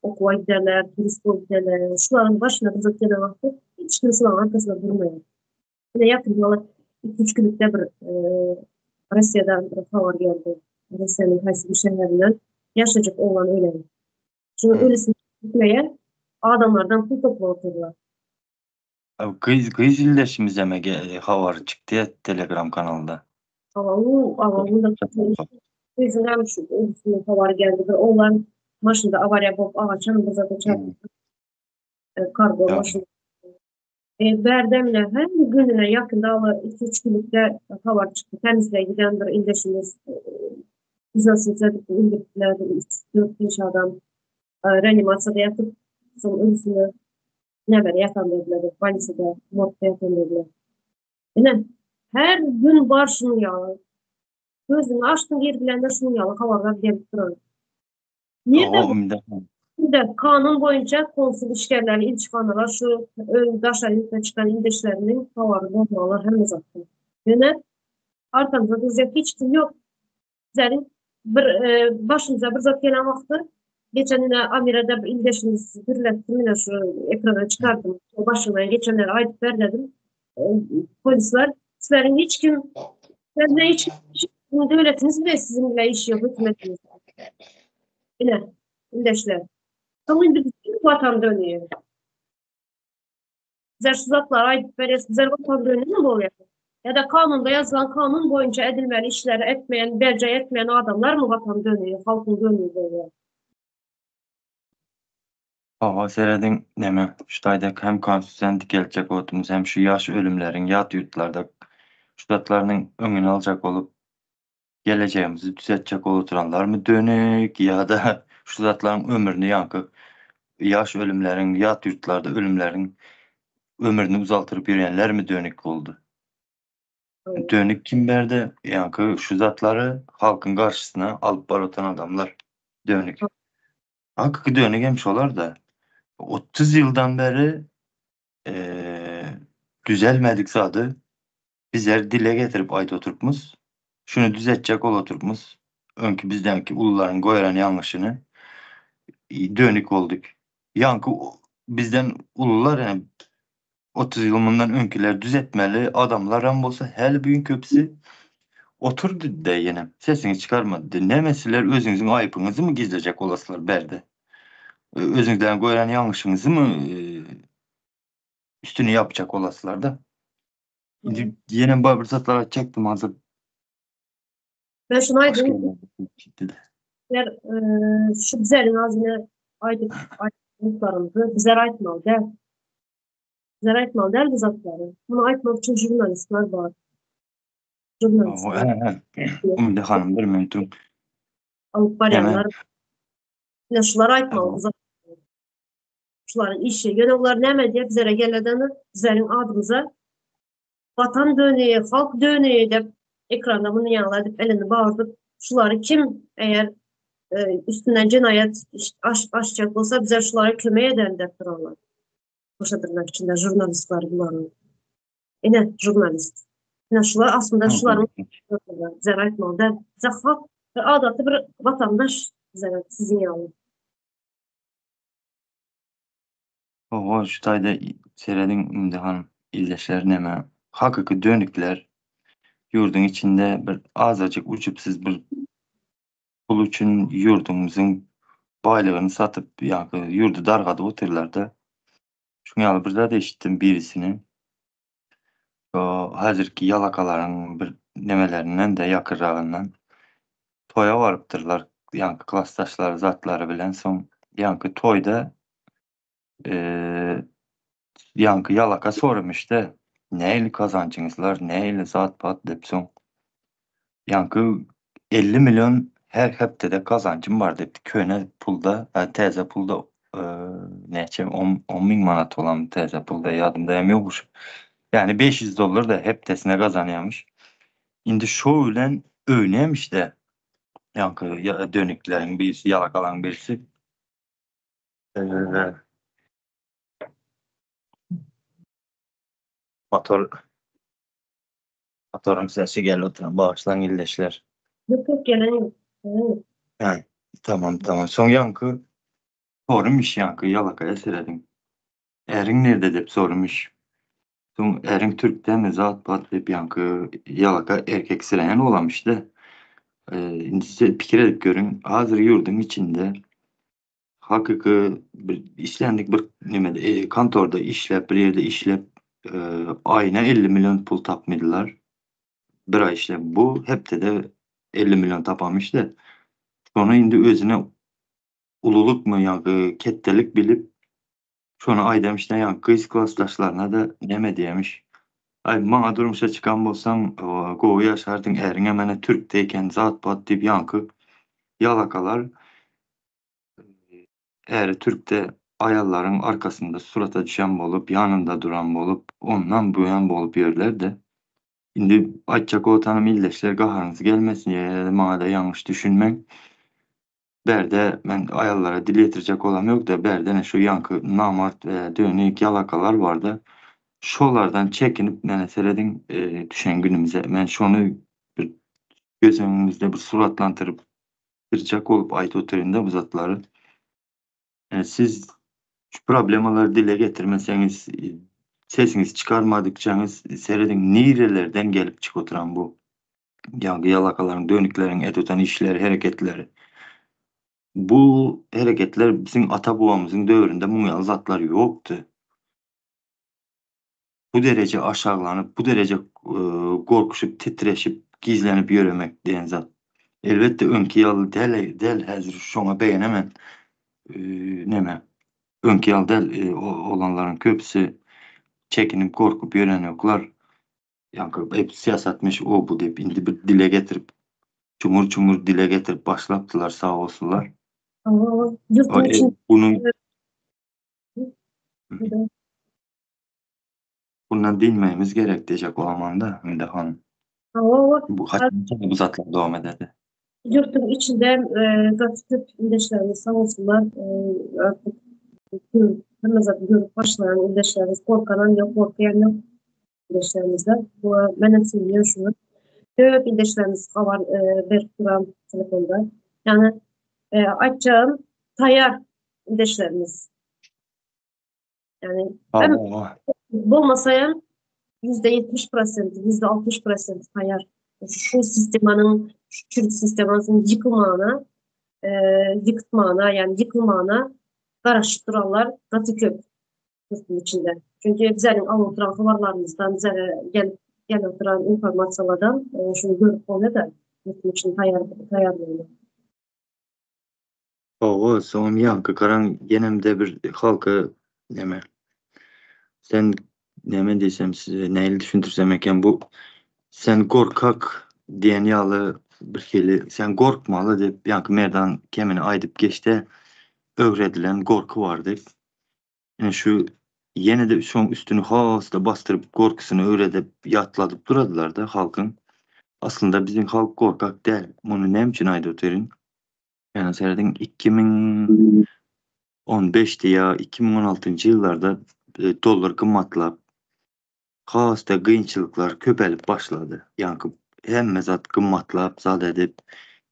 okuwa gidenler, turist bolup gidenler, şularyň başyna bir zat gelen wagty hiç kim şularyň arkasynda durmaýar. Ine ýakyn ýaly 2-3 günlükde bir e, Russiýadan bir habar geldi. Russiýanyň haýsy bir şäherinden ýaşajyk oglan ölen. Şunuň ölüsini gitmeýän adamlardan pul toplap otyrlar. Gyz gyz ildeşimizem habar çykdy ya Telegram kanalda. Hawa, hawa, bunda gyzyň hem şu ölüsiniň habary geldi. Bir oglan maşynda awariýa bolup agaça bir zada çarpyp. Kargo maşyn. E, bärde mine her gününe ýakynda ala 2-3 günlükde habar çykdy. Tämizliğe giden bir ildeşimiz izasını edip indirdiler. 3-4-5 adam reanimasiýada ýatyp, soň ölüsini Näme ýatan dediler, bolnisada, morgda ýatan dediler. Ine, her gün bar şunuň ýaly. Gözüňi açdyň ir bilen de şunuň ýaly habarlar gelip duran. Nirde? Nirde kanun boýunça konsul işgärleri, ilçihanalar şu daşary ýurtdan çykan ildeşleriniň habary bolmaly hemme zatdan. Ýöne arkamyzda durjak hiç kim ýok. Bizleriň bir e, başymyza bir zat gelen wagty geçen ýyl Amirada bir ildeşimiz gürletdi mine şu ekrana çykardym. Başymdan geçenleri aýdyp ber dedim. E, polisler sizleriň hiç kim sizler hiç kim döwletiniz bile siziň bile işi ýok hökümetiniz. Ine ildeşler. Soň indi bütün watan dönüyor. Bizler şu zatlary aýdyp berýäs, bizler watan dönümi bolýar? Ýa-da kanunda ýazylan kanun boýunça edilmeli işleri etmeýän, berjaý etmeýän adamlarmy watan dönügi, halkyň dönügi bolýar? Hawa, serediň, neme, şu taýda hem konstitusiýany dikeltjek bolupdymyz, hem şu ýaş ölümleriň ýat ýurtlarda şu zatlarynyň öňüni aljak bolup, gelejegimizi düzetjek bolup oturanlarmy dönük ýa-da şu zatlaryň ömrüni ýaňky ýaş ölümleriň, ýat ýurtlarda ölümleriň ömrüni uzaltyryp ýörenlermi dönük boldy? Dönük kim berdi? Ýaňky şu zatlary halkyň garşysyna alyp baryp oturan adamlar dönük. Hakyky dönük hem şolar-da. 30 ýyldan beri düzelmedik zady Bizler dile getirip aýdyp oturypmyz. Şuny düzetjek bolup oturypmyz. Öňki bizdenki ulularyň goýran ýalňyşyny dönük bolduk. Ýaňky bizden ulular ýa 30 ýyl mundan öňkiler düzetmeli adamlaram bolsa häli bu gün köpüsi oturdy de ýene sesini çykarmady. Näme sizler özüňiziň aýypyňyzymy gizlejek bolaslar bärde? Özüňizden goýran ýalňyşyňyzymy üstüni ýapjak bolaslar-da. Indi ýene bir bir zatlar aýtjakdym hazir. Ben şunu aýdym. Bizler şu bizleriň azyny aýdyp aýtmaklarymyzy bizler aýtmaly däl. Bizler aýtmaly däl bu zatlary. Muny aýtmak üçin žurnalistler bar. Žurnalistler. Umyda hanym bir minut duruň. Alyp barýanlar. Ine şular aýtmaly bu zatlary. Şularyň işi. Ýöne olar näme edýär? Bizlere geledeni bizleriň adymyza Watan dönügi, halk dönügi dep ekranda muny ýaly edip elini bagyrdyp, şulary kim eger e, üstünden jenaýat aç, açjak bolsa bizler şulara kömek ederin dep durarlar. Goşa dyrnak içinde žurnalistler bularyň. Ine žurnalist. Ine şular aslynda şularyň bizler aýtmaly däl. Bize halk we adaty bir watandaş bize siziň ýaly. Hawa, şu taýda serediň Ümde hanym. Ildeşler neme hakyky dönükler ýurduň içinde bir azajyk ujypsyz bir pul üçin ýurdumyzyň baýlygyny satyp ýa-da ýurdy dargadyp otyrlarda. Şuň ýaly bir zat eşitdim birisini. Şo häzirki ýalakalaryň bir nemelerinden-de ýakynragyndan toýa barypdyrlar ýaňky klasdaşlary zatlary bilen soň ýaňky toýda ýaňky ýalaka soramyşda nähili gazanjyňyzlar nähili zat bat diýip soň ýaňky 50 million her hepdede gazanjym bar diýipdi köne pulda täze pulda näçe on 10 000 manat bolan täze pulda ýadymda hem ýok şu. Ýagny 500 dollar da hepdesine gazanýarmyş. Indi şo bilen öýnämiş-de ýaňky dönükleriň birisi, ýalakalaryň birisi. Motor Motoryň sesi gelip oturan, bagyşlaň ildeşler. Ýok, ýok, gelen ýok. Hä, tamam, tamam. Soň ýaňky sorumyş ýaňky ýalakaýa serediň. Äriň nirde diýip sorumyş. Soň äriň türkdemi zat bat diýip ýaňky ýalaka erkeksireýän bolamyş-da. Indi siz pikir edip görüň, hazir ýurduň içinde hakyky bir islendik bir nemede kontorda işläp, bir ýerde işläp aýyna 50 million pul tapmydylar. Bir aý işläp, bu hepdede 50 million tapamyş-da. Şony indi özüne ululykmy ýa ketdelik bilip, şony aýdamyş-da, ýa gyz klasdaşlaryna-da neme diýemiş. Aý, maňa durmuşa çykan bolsaň, gowy ýaşardyň, äriňem ene türkde eken, zat-bat diýip ýaňky ýalakalar äri türkde aýallaryň arkasynda surata düşen bolup, ýanynda duran bolup, ondan buýan bolup ýörler-de. Indi aýtjak bolsanym ildeşler gaharyňyz gelmesin ýa maňa-da ýalňyş düşünmäň. Bärde men aýallara dil ýetirjek bolam ýok-da, bärde ene şu ýaňky namart we dönük ýalakalar bar-da, şolardan çekinip mene serediň düşen günümize. Men şony bir göz öňüňizde bir suratlandyryp birjek bolup aýdyp otyryn-da bu zatlary. Siz şu problemalary dile getirmeseňiz, sesiňizi çykarmadykçaňyz serediň nirelerden gelip çykyp oturan bu ýaňky ýalakalaryň, dönükleriň edip oturan işleri, hereketleri. Bu hereketler biziň ata-babamyzyň döwründe muň ýaly zatlar ýokdy. Bu dereje aşaglanyp, bu dereje gorkuşyp, titreşip, gizlenip ýöremek diýen zat. Elbetde öňki ýaly däl, däl häzir şoňa begenemen. Neme? Öňki ýaly däl, oglanlaryň köpüsi çekinip, gorkup ýörenoklar. Ýaňky hep syýasatmyş o bu diýip indi bir dile getirip, çuňur-çuňur dile getirip başlapdylar sag bolsunlar. Ýurduň içinde Bunuň Bundan dinmegimiz gerek diýjek bolamanda Hümide hanym. Hawa, Bu haçan bu zatlar dowam ederdi? Ýurduň içinde gaty köp ildeşlerimiz sag bolsunlar artık hemme zady görüp başlaýan ildeşlerimiz gorkanam ýok, gorkýan ýok ildeşlerimizde. Bu menem söýýän şuny. Köp ildeşlerimiz habar berip duran telefonda. Ýagny aýtjagym taýýar ildeşlerimiz. Yani hem bolmasa hem %70 prosenti, %60 prosenti taýýar. Şu sistemanyň, şu çürük sistemasynyň ýykylmagyna, e, ýykytmagyna, ýagny ýykylmagyna garaşyp duranlar gaty köp ýurduň içinde. Çünki bizleriň alyp oturan habarlarymyzdan, bizlere gelip gelip oturan informasiýalardan e, şuny görüp bolýar-da, ýurduň içinde taýýar taýýarlygyny. Hawa, soňam ýaňky garaň ýenemde bir halka neme sen neme diýsem size nähili düşündirsem eken bu sen gorkak diýen ýaly bir hili sen gorkmaly diýip ýaňky Merdan kemini aýdyp geçdi öwredilen gorky bar diýip. Ine şu ýene-de şoň üstüni has-da basdyryp gorkusyny öwredip ýatladyp duradylar-da halkyň. Aslynda biziň halk gorkak däl. Muny näme üçin aýdyp otyryn? Ýöne serediň 2015-de ýa 2016-njy ýyllarda dollar gymmatlap, has-da kynçylyklar köpelip başlady. Ýaňky hemme zat gymmatlap, zat edip,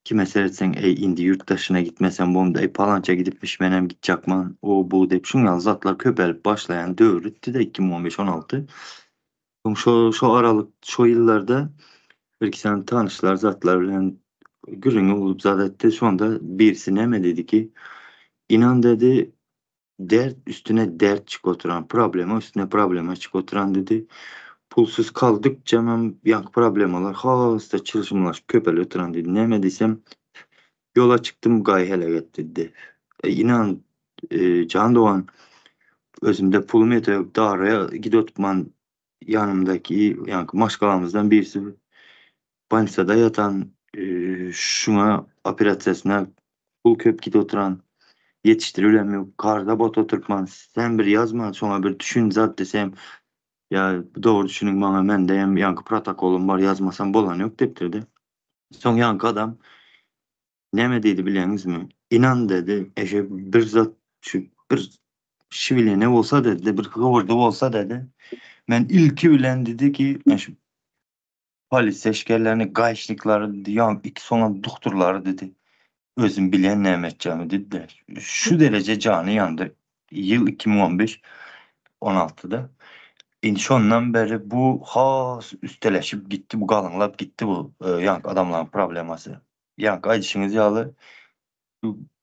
kime seretseň, eý, indi ýurt daşyna gitmesem bomda, eý, palança gidipmiş, menem gitjakman, o, bu diýip, şuň ýaly zatlar köpelip başlaýan döwür itdi-de 2015-16. Soň şo şo aralyk şo ýyllarda birki sany tanyşlar zatlar bilen gürrüňi bolup zat etdi. Şonda birisi näme diýdi ki, Inan dedi, dert üstüne dert çykyp oturan, problema üstüne problema çykyp oturan diýdi. Pulsuz kaldykçamam ýaňky problemalar has-da çylşyrymlaşyp köpelip oturan diýdi. Näme diýsem, Ýola çykdym gaý heläk etdi diýdi. Inan jan dogan özümde pulum ýete ýok daryýa gidip oturman ýanymdaky ýaňky maşgalamyzdan birisi bolnisada ýatan şuňa operasiýasyna pul köp gidip oturan ýetişdiribilem ýok karza batyp oturypman sen bir ýazma şoňa bir düşün zat desem ýa dogry düşüniň maňa mende hem ýaňky protokolym bar ýazmasam bolany ýok diýipdirdi. Soň ýaňky adam näme diýdi bilýäňizmi? Ynan dedi, eje bir zat şu bir şibilene bolsa dedi, bir gygyrdy bolsa dedi. Men ilki bilen dedi ki, men şu polisiýa işgärlerini, gaýşniklary dedi, ýa iki soňam doktorlary dedi. Özüm bilýän näme etjegimi dedi-de. Şu dereje jany ýandy. Ýyl 2015, 16-da. Indi şondan beri bu has üsteleşip gitdi, bu galyňlap gitdi bu ýaňky adamlaryň problemasy. Ýaňky aýdyşyňyz ýaly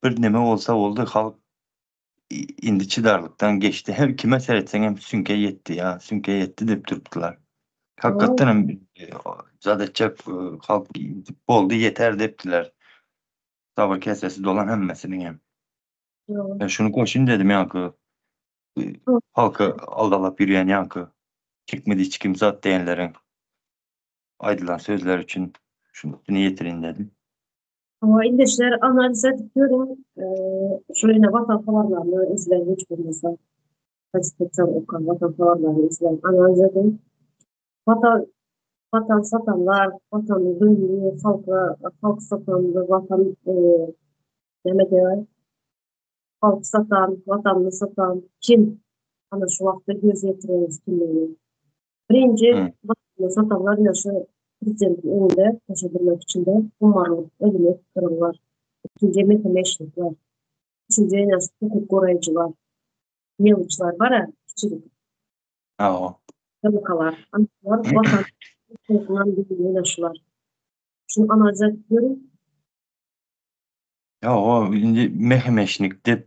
bir neme bolsa boldy, halk indi çydarlykdan geçdi. Her kime seretseň hem süňke ýetdi ýa, süňke ýetdi diýip durupdylar. Hakykatdan hem zat etjek halk boldy ýeter diýipdiler. Sabyr käsesi dolan hemmesiniň hem. Ben şuny goşayım dedim ýaňky halky aldalap ýörýän ýaňky çekmedi hiç kim zat diýenleriň aýdylan sözler üçin şuny üstüne ýetirin dedim. Hawa ildeşler analiz edip görüň şu ýene watan habarlaryny izläň hiç bolmasa gazet okan watan habarlaryny izläň analiz ediň. Watan watan satanlar watany döwüni halka halk satan watan näme diýer halk satan watanyny satan kim ana şu wagtda göz ýetireris kimligini. Birinji watanyny satanlar ýa şu prezidentiň öňünde köşe durmak içinde umarylyp elini öpüp duranlar. Ikinji mekemeşlikler. Üçünji ýene şu hukuk goraýjylar. Meluçlar bar-a kiçilik. Hawa. Ýalkalar. Anlar watan hukugynyň bilmeýän şular. Şuny analiz edip görüň. Hawa, indi mehemeşnik diýip,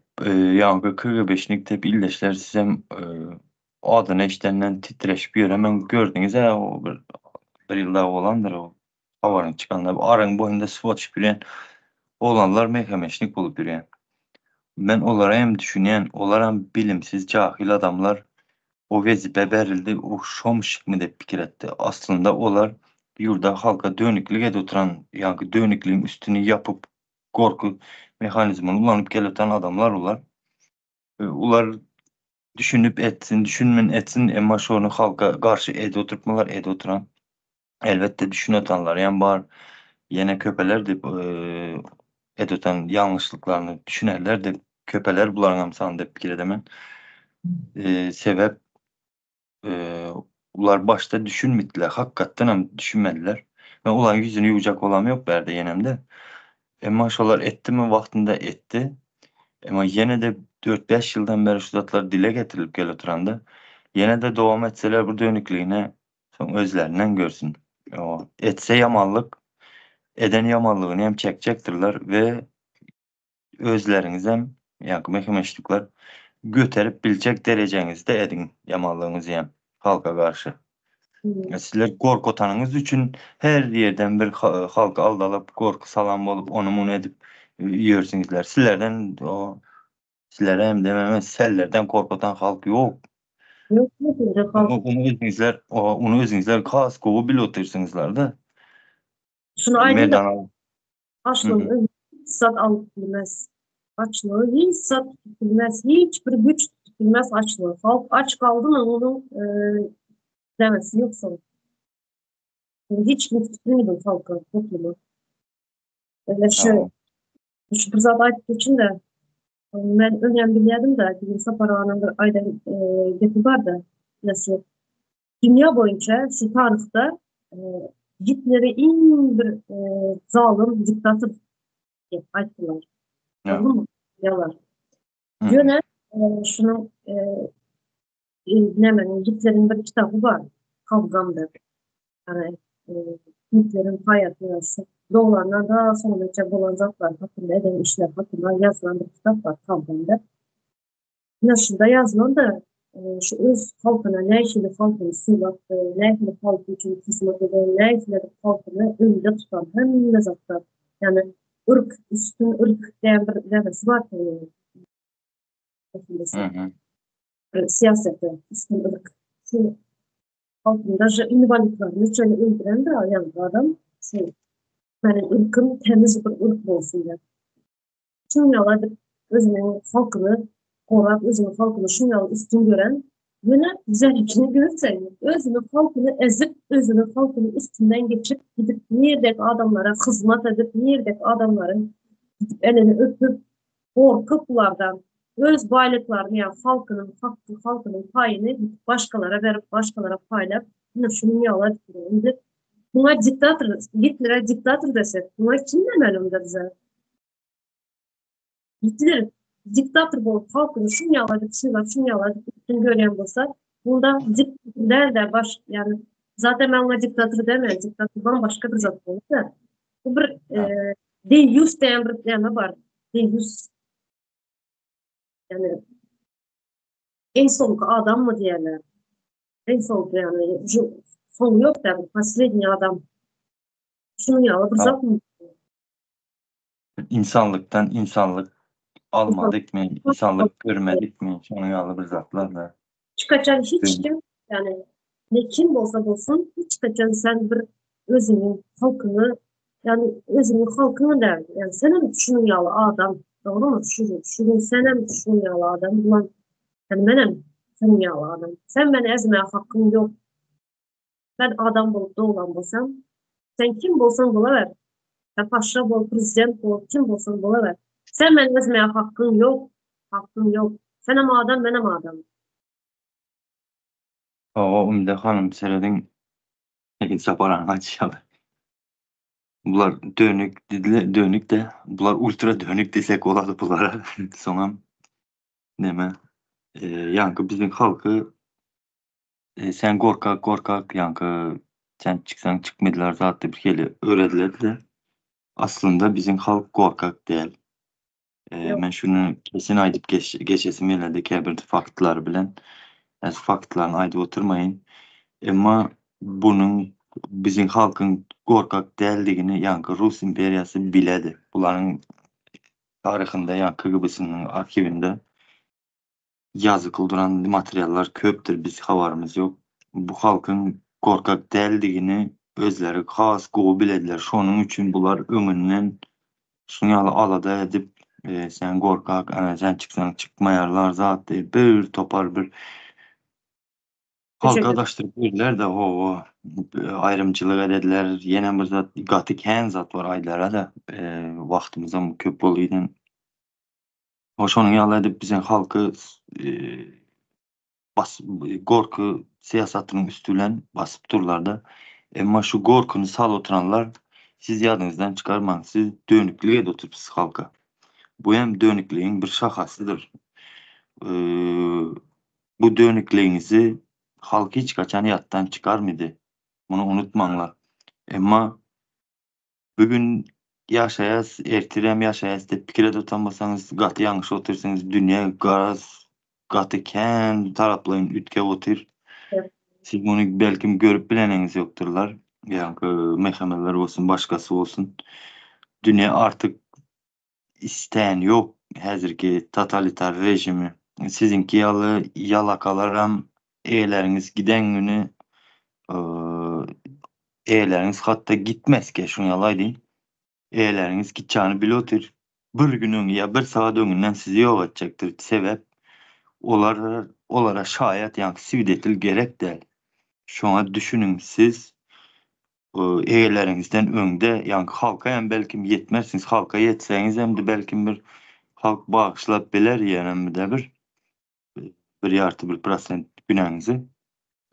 ýaňky KGB-şnik diýip ildeşler sizem adyny eşidenden titreşip ýöremäň gördüňiz-ä o bir bir ýyl dagy bolandyr o habaryň çykanyna. Aryň boýunda suw atyşyp ýören oglanlar mehemeşnik bolup ýörýän. Men olara hem düşünýän, olaram bilimsiz, jahil adamlar. O wezipe berildi, o şomşikmi diýip pikir etdi. Aslynda olar ýurda, halka dönüklik edip oturan, ýaňky dönükligiň üstüni ýapyp, gorky mehanizmini ulanyp gelip oturan adamlar olar. Olar düşünip etsin, düşünmän etsin, emma şony halka garşy edip oturypmylar, edip oturan. Elbetde düşünip oturanlary hem bar. Ýene köpeler diýip, edip oturan ýalňyşlyklaryny düşünerler diýip, köpeler bularyň hem sany diýip pikir edemen. Sebäp ular başda düşünmediler, hakykatdan hem düşünmediler. Men olaryň ýüzüni ýuwjak bolam ýok bärde ýenemde. Emma şolar etdimi wagtynda etdi. Emma ýene-de dört-bäş ýyldan bäri şu zatlar dile getirilip gelip oturanda, ýene-de dowam etseler bu dönükligine soň özlerinden görsün. Etse ýamanlyk, eden ýamanlygyny hem çekjekdirler we özleriňizem, ýaňky mehemeşlikler göterip biljek derejeňizde ediň ýamanlygyňyzy hem halka garşy. Sizler gorkutanyňyz üçin her ýerden bir halky aldalap, gorky salan bolup, ony-muny edip ýörsüňizler. Sizlerden o sizlere hem dememe, sellerden korkutan halk ýok. Ýok, ýok, halk. Ony özüňizler, ony özüňizler has gowy bilip otyrsyňyzlar-da. Şuny aýdyň-da. Açlygy hiç zat alyp bilmez. Açlygy hiç zat tutup bilmez. Hiç bir güç tutup bilmez açlygy. Halk aç galdymy onuň demesi ýok soň. Hiç kim tutup bilmedi halky, toplumy. Öyle şu, şu bir zat aýdyp geçin-de, men öňem bilýärdim-de, bizim Sapar aganyň bir aýdan gepi bardy. Nasıl Dünýä boýunça şu taryhda Gitleri iň bir zalym diktator diýip aýtdylar. Dogrumy? Ýalar. Ýöne şunuň näme Gitleriň bir kitaby bar. Karl Gamberg. Ýagny Gitleriň haýaty şu doglandan da soňunaça bolan zatlar hakynda eden işler hakynda ýazylan bir kitap bar Karl Gamberg. Ine şunda ýazylan-da şu öz halkyna nähili halkyny sylapdy, nähili halky üçin hyzmat eden, nähili edip halkyny öňde tutan hemme zatda. Ýagny yrk, üstün yrk diýen bir nämesi bar Syýasatda üstün yrk. Şu halkyň daže inwalidlerini çenli öldüren-de ýaňky adam şu meniň yrkym tämiz bir yrk bolsun diýip. Şuň ýaly edip özüniň halkyny gorap, özüniň halkyny şuň ýaly üstün gören, ýöne bizänikini görseň, özüniň halkyny ezip, özüniň halkynyň üstünden geçip gidip nirdeki adamlara hyzmat edip, nirdeki adamlaryň gidip elini öpüp, gorkup bulardan öz baýlyklaryny ýa halkynyň hakky, halkynyň paýyny gidip başgalara berip, başgalara paýlap, ine şunuň ýaly edip duran. Indi muňa diktator, Gitlere diktator desek, muňa kim demeli onda bize? Gitler diktator bolup halkyny şuň ýaly edip sylap, şuň ýaly edip üstün görýän bolsa, bunda diktator däl-de baş, ýagny zaten men oňa diktator demeýän, diktator bambaşga bir zat bolýar-da. Bu bir deýýus diýen bir näme bar, deýýus. Ýagny iň soňky adammy diýerler. Iň soňky ýagny soňy ýok da, posledniý adam. Şunuň ýaly bir zatmy? Insanlykdan insanlyk almadykmy, insanlyk görmedikmi, şonuň ýaly bir zatlar-da. Hiç haçan hiç kim, ýagny ne kim bolsa bolsun, hiç haçan sen bir özüňiň halkyňy, ýagny özüňiň halkyňy däl, ýagny senem şunuň ýaly adam, dogrumy? Şu şu gün senem şunuň ýaly adam, bulan, ýagny menem seniň ýaly adam. Sen meni ezmäge hakyň ýok. Men adam bolup doglan bolsam, sen kim bolsaň bolawer. Sen paşa bol, prezident bol, kim bolsaň bolawer. Sen meni ezmäge hakyň ýok, hakyň ýok. Senem adam, menem adam. Hawa, Umyda hanym, serediň, edil Saparanyň aýdyşy ýaly. Bular dönük diýdiler, dönük-de, bular ultra dönük diýsek bolady bulara. Soňam neme, ýaňky biziň halky Sen gorkak gorkak ýaňky sen çyksaň çykmadylar zat diýip hili öwredilerdi. Aslynda biziň halk gorkak däl. Men şuny kesin aýdyp geçesim geledi käbir faktlar bilen. Häzir faktlaryny aýdyp oturmaýyn. Emma bunuň biziň halkyň gorkak däldigini ýaňky Rus imperiýasy biledi. Bularyň taryhynda ýa KGB-siniň arhiwinde Ýazykly duran materiallar köpdür biz habarymyz ýok. Bu halkyň gorkak däldigini özleri has gowy bilediler. Şonuň üçin bular öňünden şuň ýaly alada edip sen gorkak ana sen çyksaň çykmaýarlar zat diýip bir topar bir halka daşdyryp berdiler-de hawa aýrymçylyk edediler ýene bir zat gaty kän zat bar aýdara-da wagtymyzam köp boldy. O şonuň ýaly edip biziň halky bas gorky syýasatynyň üsti bilen basyp durlarda. Emma şu gorkyny salyp oturanlar siz ýadyňyzdan çykarmaň, siz dönüklik edip oturypsyz halka. Bu hem dönükligiň bir şahasydyr. Bu dönükligiňizi halk hiç haçan ýatdan çykarmady. Muny unutmaňlar. Emma Bu gün ýaşaýas, ertirem ýaşaýas diýip pikir edip oturan bolsaňyz, gaty ýalňyş otyrsyňyz. Dünýä garaz gaty kän taraplaýyn üýtgäp otyr. Siz muny belkim görüp bileniňiz ýokdurlar. Ýaňky MHM-ler bolsun, başgasy bolsun. Dünýä artyk isteýän ýok häzirki totalitar režimi. Siziňki ýaly ýalakalaram eýeleriňiz giden güni eýeleriňiz hatda gitmeske şuny ýaly aýdyn. Eýeleriňiz gitjagini bilip otyr. Bir gün öň ýa bir sagat öňünden sizi ýok etjekdir. Sebäp olar olara şaýat ýaňky swidetil gerek däl. Şoňa düşüniň siz eýeleriňizden öňde ýaňky halka hem belkim ýetmersiňiz halka ýetseňiz hem-de belkim bir halk bagyşlap biler ýenemde bir bir ýarty bir prosent günäňizi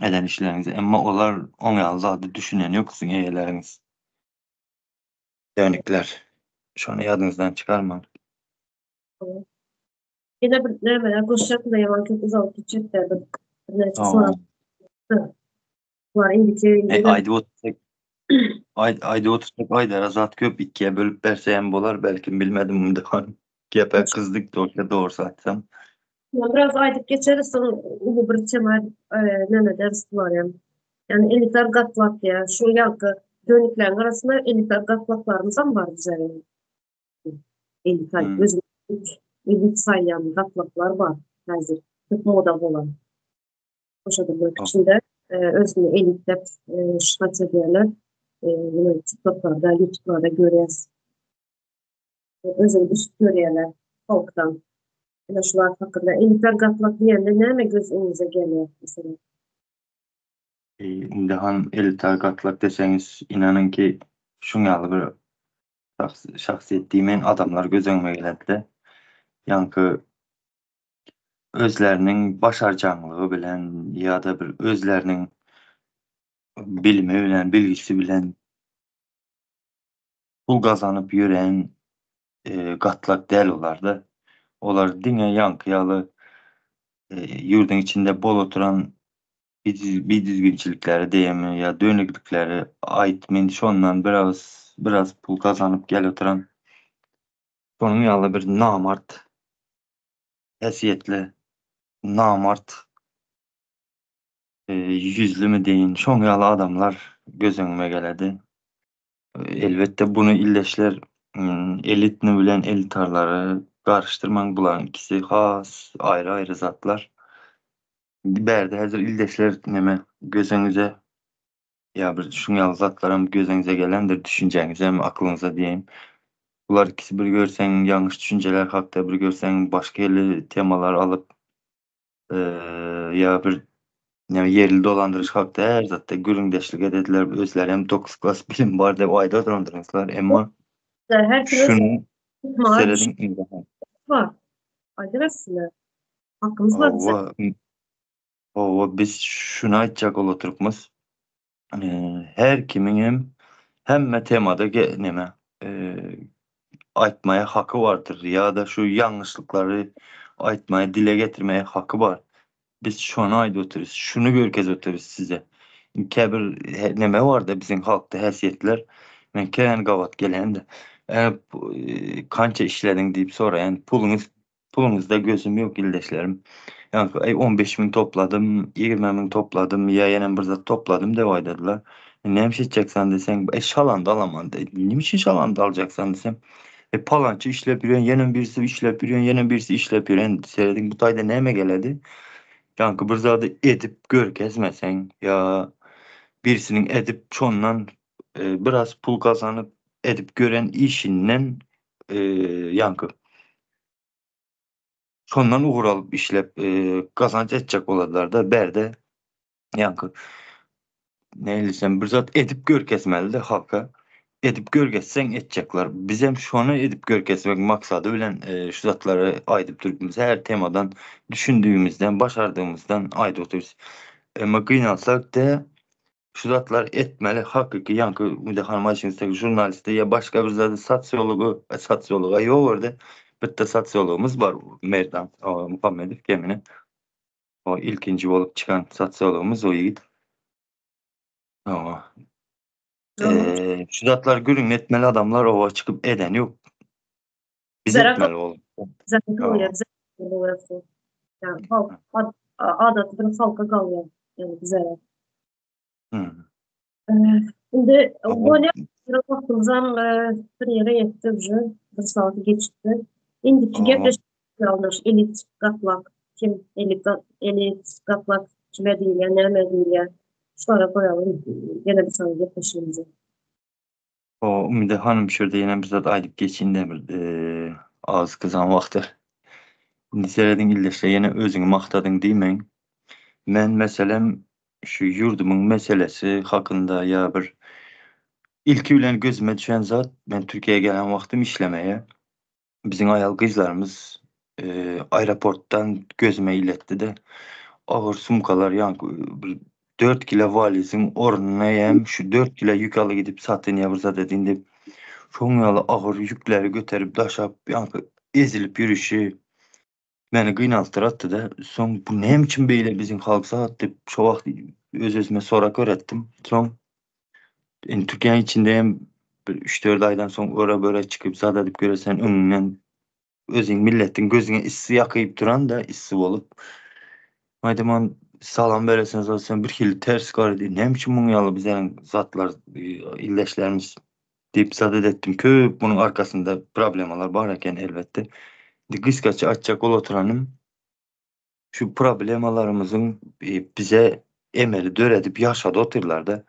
eden işleriňizi emma olar oň ýaly zady düşünen ýok siziň eýeleriňiz dönükler şony ýadyňyzdan çykarmaň. Ýene bir nämeler goşjakda ýaman köp uzalyp gitjek-de bir birnäçe sorag. Bar indiki E, aýdyp otursak aýdyp otursak aýdara zat köp ikiye bölüp berse hem bolar belki bilmedim munda. Gepe gyzdyk dogry dogrusu aýtsam. Biraz aýdyp geçeris soň uly bir tema e, näme ederis bular ýa. Ýani elitar gatlak ýa şu ýaňky dönükleriň arasynda elitar gatlaklarymyzam bar bize. Elitar hmm. özüni elit saýýan gatlaklar bar häzir köp moda bolan. Goşadyr bir içinde e, özüni elit dep e, şypat edýärler. E, muny TikToklarda, YouTube'larda görýäs. Özüni üst görýärler halkdan. Ine şular hakynda elitar gatlak diýende näme göz öňüňize gelýär meselem? Indi han elitar gatlak deseňiz inanyň ki şuň ýaly bir şahsyýet diýmeýin adamlar göz öňüme geledi-de. Ýaňky özleriniň başarjaňlygy bilen ýa-da bir özleriniň bilimi bilen, bilgisi bilen pul gazanyp ýören gatlak däl olar-da. Olar diňe ýaňky ýaly ýurduň içinde bol oturan bidüzgünçilikleri diýemi ýa dönüklikleri aýt men şondan biraz biraz pul gazanyp gel oturan şonuň ýaly bir namart häsiýetli namart ýüzlümi deýin şoň ýaly adamlar göz öňüme geledi. Elbetde buny illeşler elitni bilen elitarlary garyşdyrmaň bularyň ikisi has aýry-aýry zatlar. Indi bärde häzir ildeşler neme göz öňüze ýa bir şuň ýaly zatlaram göz öňüze gelendir düşünjäňizem aklyňyza diýeýin. Bular ikisi bir görseň ýalňyş düşünjeler hakda bir görseň başga hili temalar alyp ýa bir neme ýerli dolandyryş hakda her zatda gürrüňdeşlik edediler özleri hem dokuz klas bilim bar dep aýda oturandyryňyzlar emma Her kim şuny serediň bar. Aýdybersinler. Hakkymyz bar bize. Hawa, hawa biz şuny aýtjak bolup oturypmyz. Her kimiň hem hemme temada neme aýtmaýa haky bardyr ýa-da şu ýalňyşlyklary aýtmaýa dile getirmäge haky bar. Biz şony aýdyp otyrys, şuny görkezip otyrys size. Käbir neme barda biziň halkda häsiýetler, men kän gabat gelende, kança işlediň diýip soraýan, puluňyz Puluňyzda gözüm ýok ildeşlerim. Ýaňky aý 15 müň topladym, 20 müň topladym, ýa ýenem bir zat topladym dep aýdadylar. Näme iş etjeksen diýseň, e şalandy alaman diý. Näme üçin şalandy aljaksan diýsem, e palançy işläp ýören, ýenem birisi işläp ýören, ýenem birisi işläp ýören. Serediň bu taýda näme geledi? Ýaňky bir zady edip görkezmeseň, ýa birisiniň edip şondan biraz pul gazanyp edip gören işinden ýaňky şondan ugur alyp işlep gazanç etjek boladylar-da bärde ýaňky nähili bir zat edip görkezmeli-de halka. Edip görkezseň etjekler. Bizem şony edip görkezmek maksady bilen şu zatlary aýdyp durupmyz. Her temadan düşündigimizden, başardygymyzdan aýdyp otyrys. Emma gynansak-da Şu zatlar etmeli hakyky ýaňky Umyda hanym aýdyşyňyzdaki žurnaliste ýa başga bir zady sosiology sosiologa ýok orda bitta sosiologymyz bar Merdan Muhammedow kemine o ilkinji bolup çykan sosiologymyz o ýigit. Hawa. Şu zatlar gürrüň etmeli adamlar oba çykyp eden ýok. Biz etmeli bolup. Adaty bir halka galýar. Yani bize. Indi bolýar wagtymyzam bir ýere ýetdi uje. Bir saat geçdi. Indiki gepleşik ýalňyş elit gatlak kim elit elit gatlak kime diýilýär, näme diýilýär. Şulara goýalym ýene bir sany gepleşigimizi. O Umyda hanym şu ýerde ýene bir zat aýdyp geçeyinde bir agyz gyzan wagty. Indi serediň ildeşler ýene özüňi magtadyň diýmäň. Men meselem şu ýurdumyň meselesi hakynda ýa bir ilki bilen gözüme düşen zat men Türkiýä gelen wagtym işlemäge biziň aýal gyzlarymyz aeroportdan gözüme iletdi-de agyr sumkalar ýaňky bir 4 kilo waliziň ornuna hem şu 4 kilo ýük aly gidip satyn ýa bir zat edin diýip şoň ýaly agyr ýükleri göterip daşap ýaňky ezilip ýürüşi meni gynaltdyratdy-da. Soň bu näme üçin beýle biziň halk zat diýip şo wagt öz-özüme sorag öwretdim. Soň indi Türkiýäniň içinde hem bir üç-dört aýdan soň ora-böre çykyp zat edip göresen öňüňden özüň milletiň gözüňe issi ýakyp duran-da issi bolup. Aýdaman salam beresen zat sen bir hili ters garady. Näme üçin muň ýaly bize zatlar ildeşlerimiz diýip zat edetdim. Köp munuň arkasynda problemalar bar eken elbetde. Indi gysgaça aýtjak bolup oturanym şu problemalarymyzyň bize emeli döredip ýaşady otyrlarda.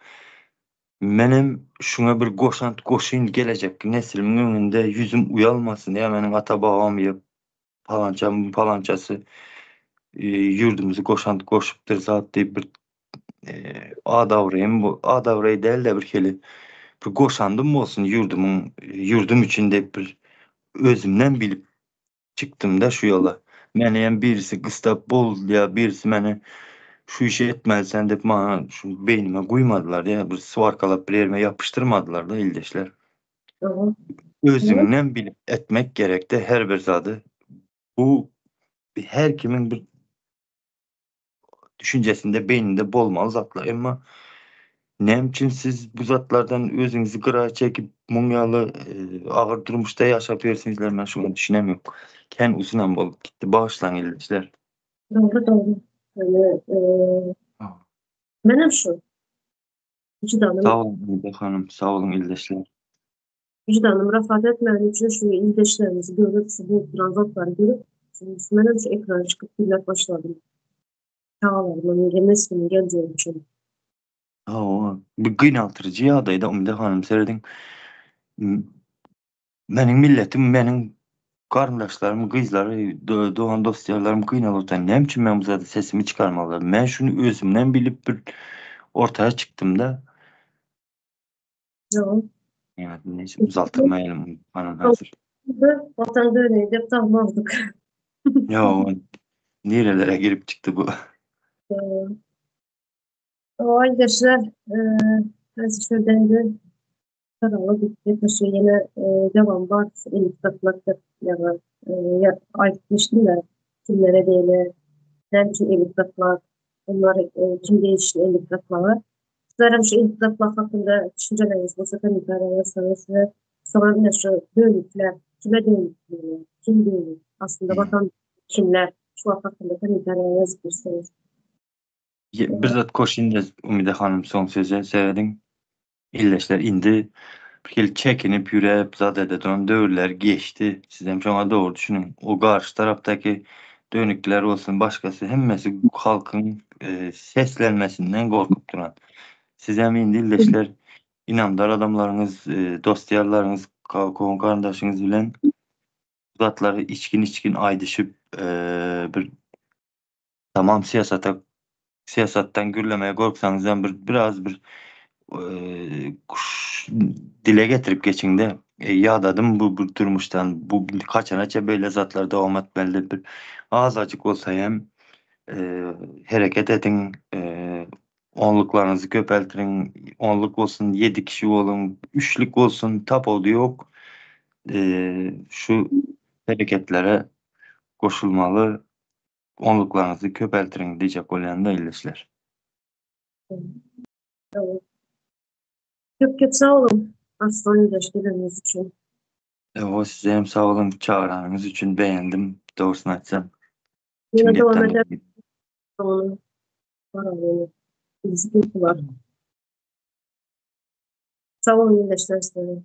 Menem şuňa bir goşant goşaýyn gelejekki neslimiň öňünde ýüzüm uýalmasyn ýa meniň ata babam ýa palançamyň palançasy ýurdumyzy goşant goşupdyr zat diýip bir at-abraýym bu at-abraý däl-de bir hili bir goşandym bolsun ýurdumyň ýurdum üçin diýip bir özümden bilip çykdym-da şu ýola. Meni hem birisi gystap bol ýa birisi meni şu işi etmeli sen diýip maňa şu beýnime guýmadylar ýa bir swarkalap bir ýerime ýapyşdyrmadylar-da ildeşler. Özüňden bilip etmek gerekde her bir zady. Bu her kimiň bir düşünjesinde, beýninde bolmaly zatlar. Emma näme üçin siz bu zatlardan özüňizi gyra çekip, muň ýaly agyr durmuşda ýaşap ýörsüňizler, men şuňa düşünemok. Kän uzynam bolup gitdi. Bagyşlaň ildeşler. Dogry, dogry. Ýöne, menem şu. Wyždanym. Sag boluň Aida hanym, sag boluň ildeşler. Wyždanym rahat etmäni üçin şu ildeşlerimizi görüp, şu bolup duran zatlary görüp, menem şu ekrana çykyp gürläp başladym. Çagalarymyň, neslimiň geljegi üçin. Hawa, bu gynaltyryjy ýagdaýda Umyda hanym serediň. Meniň milletim, meniň garyndaşlarym, gyzlary, dogan dost-ýarlarym gynalyp otyr. Näme üçin men bu zada sesimi çykarmaly? Men şuny özümden bilip bir ortaya çykdym-da. Ýok. Ýa, neyse uzaltyrmaýalym hanym häzir. Watan döneýi dep tagmazdyk. Ýok, nirelere girip çykdy bu? Oý, ildeşler, häzir şöyle indi Sarawa gitdi. Şu ýene dewam bar. Elif gatmak dep ýa aýdyp geçdim-de kimlere beýle, näme üçin elif gatmak, onlar kim degişli elif gatmaga. Sizler hem şu elif gatmak hakynda düşünjeleriňiz bolsa kommentariýa ýazsaňyz we soňra ine şu dönükler, kime dönük diýilýär, kim dönük, aslynda watan kimler, şu hakynda kommentariýa ýazyp geçseňiz. Bir zat goşayyn-da Umyda hanym soň söze serediň. Ildeşler indi bir hili çekinip ýüräp zat ede duran döwürler geçdi. Sizem şoňa dogry düşüniň. O garşy tarapdaky dönükler bolsun başgasy hemmesi halkyň seslenmesinden gorkup duran. Sizem indi ildeşler ynamdar adamlaryňyz, dost ýarlaryňyz, kowum garyndaşyňyz bilen bu zatlary içgin içgin aýdyşyp bir Tamam syýasata syýasatdan gürlemeye gorksaňyzam bir biraz bir dile getirip geçiňde ýadadym bu bu durmuşdan bu haçanaça beýle zatlar dowam etmeli diýip bir azajyk bolsa hem hereket ediň onluklaryňyzy köpeltiriň onluk bolsun ýedi kişi boluň üçlük bolsun tapawudy ýok şu hereketlere goşulmaly Onluklaryňyzy köpeltiriň diýjek bolýan-da ildeşler. Köp köp sag boluň Arslan ildeş geleniňiz üçin. Ewa size hem sag boluň çagyranyňyz üçin begendim dogrusyny aýtsam. Ýene dowam eder. Soňuny baralyň. Bizi Sag boluň ildeşler size.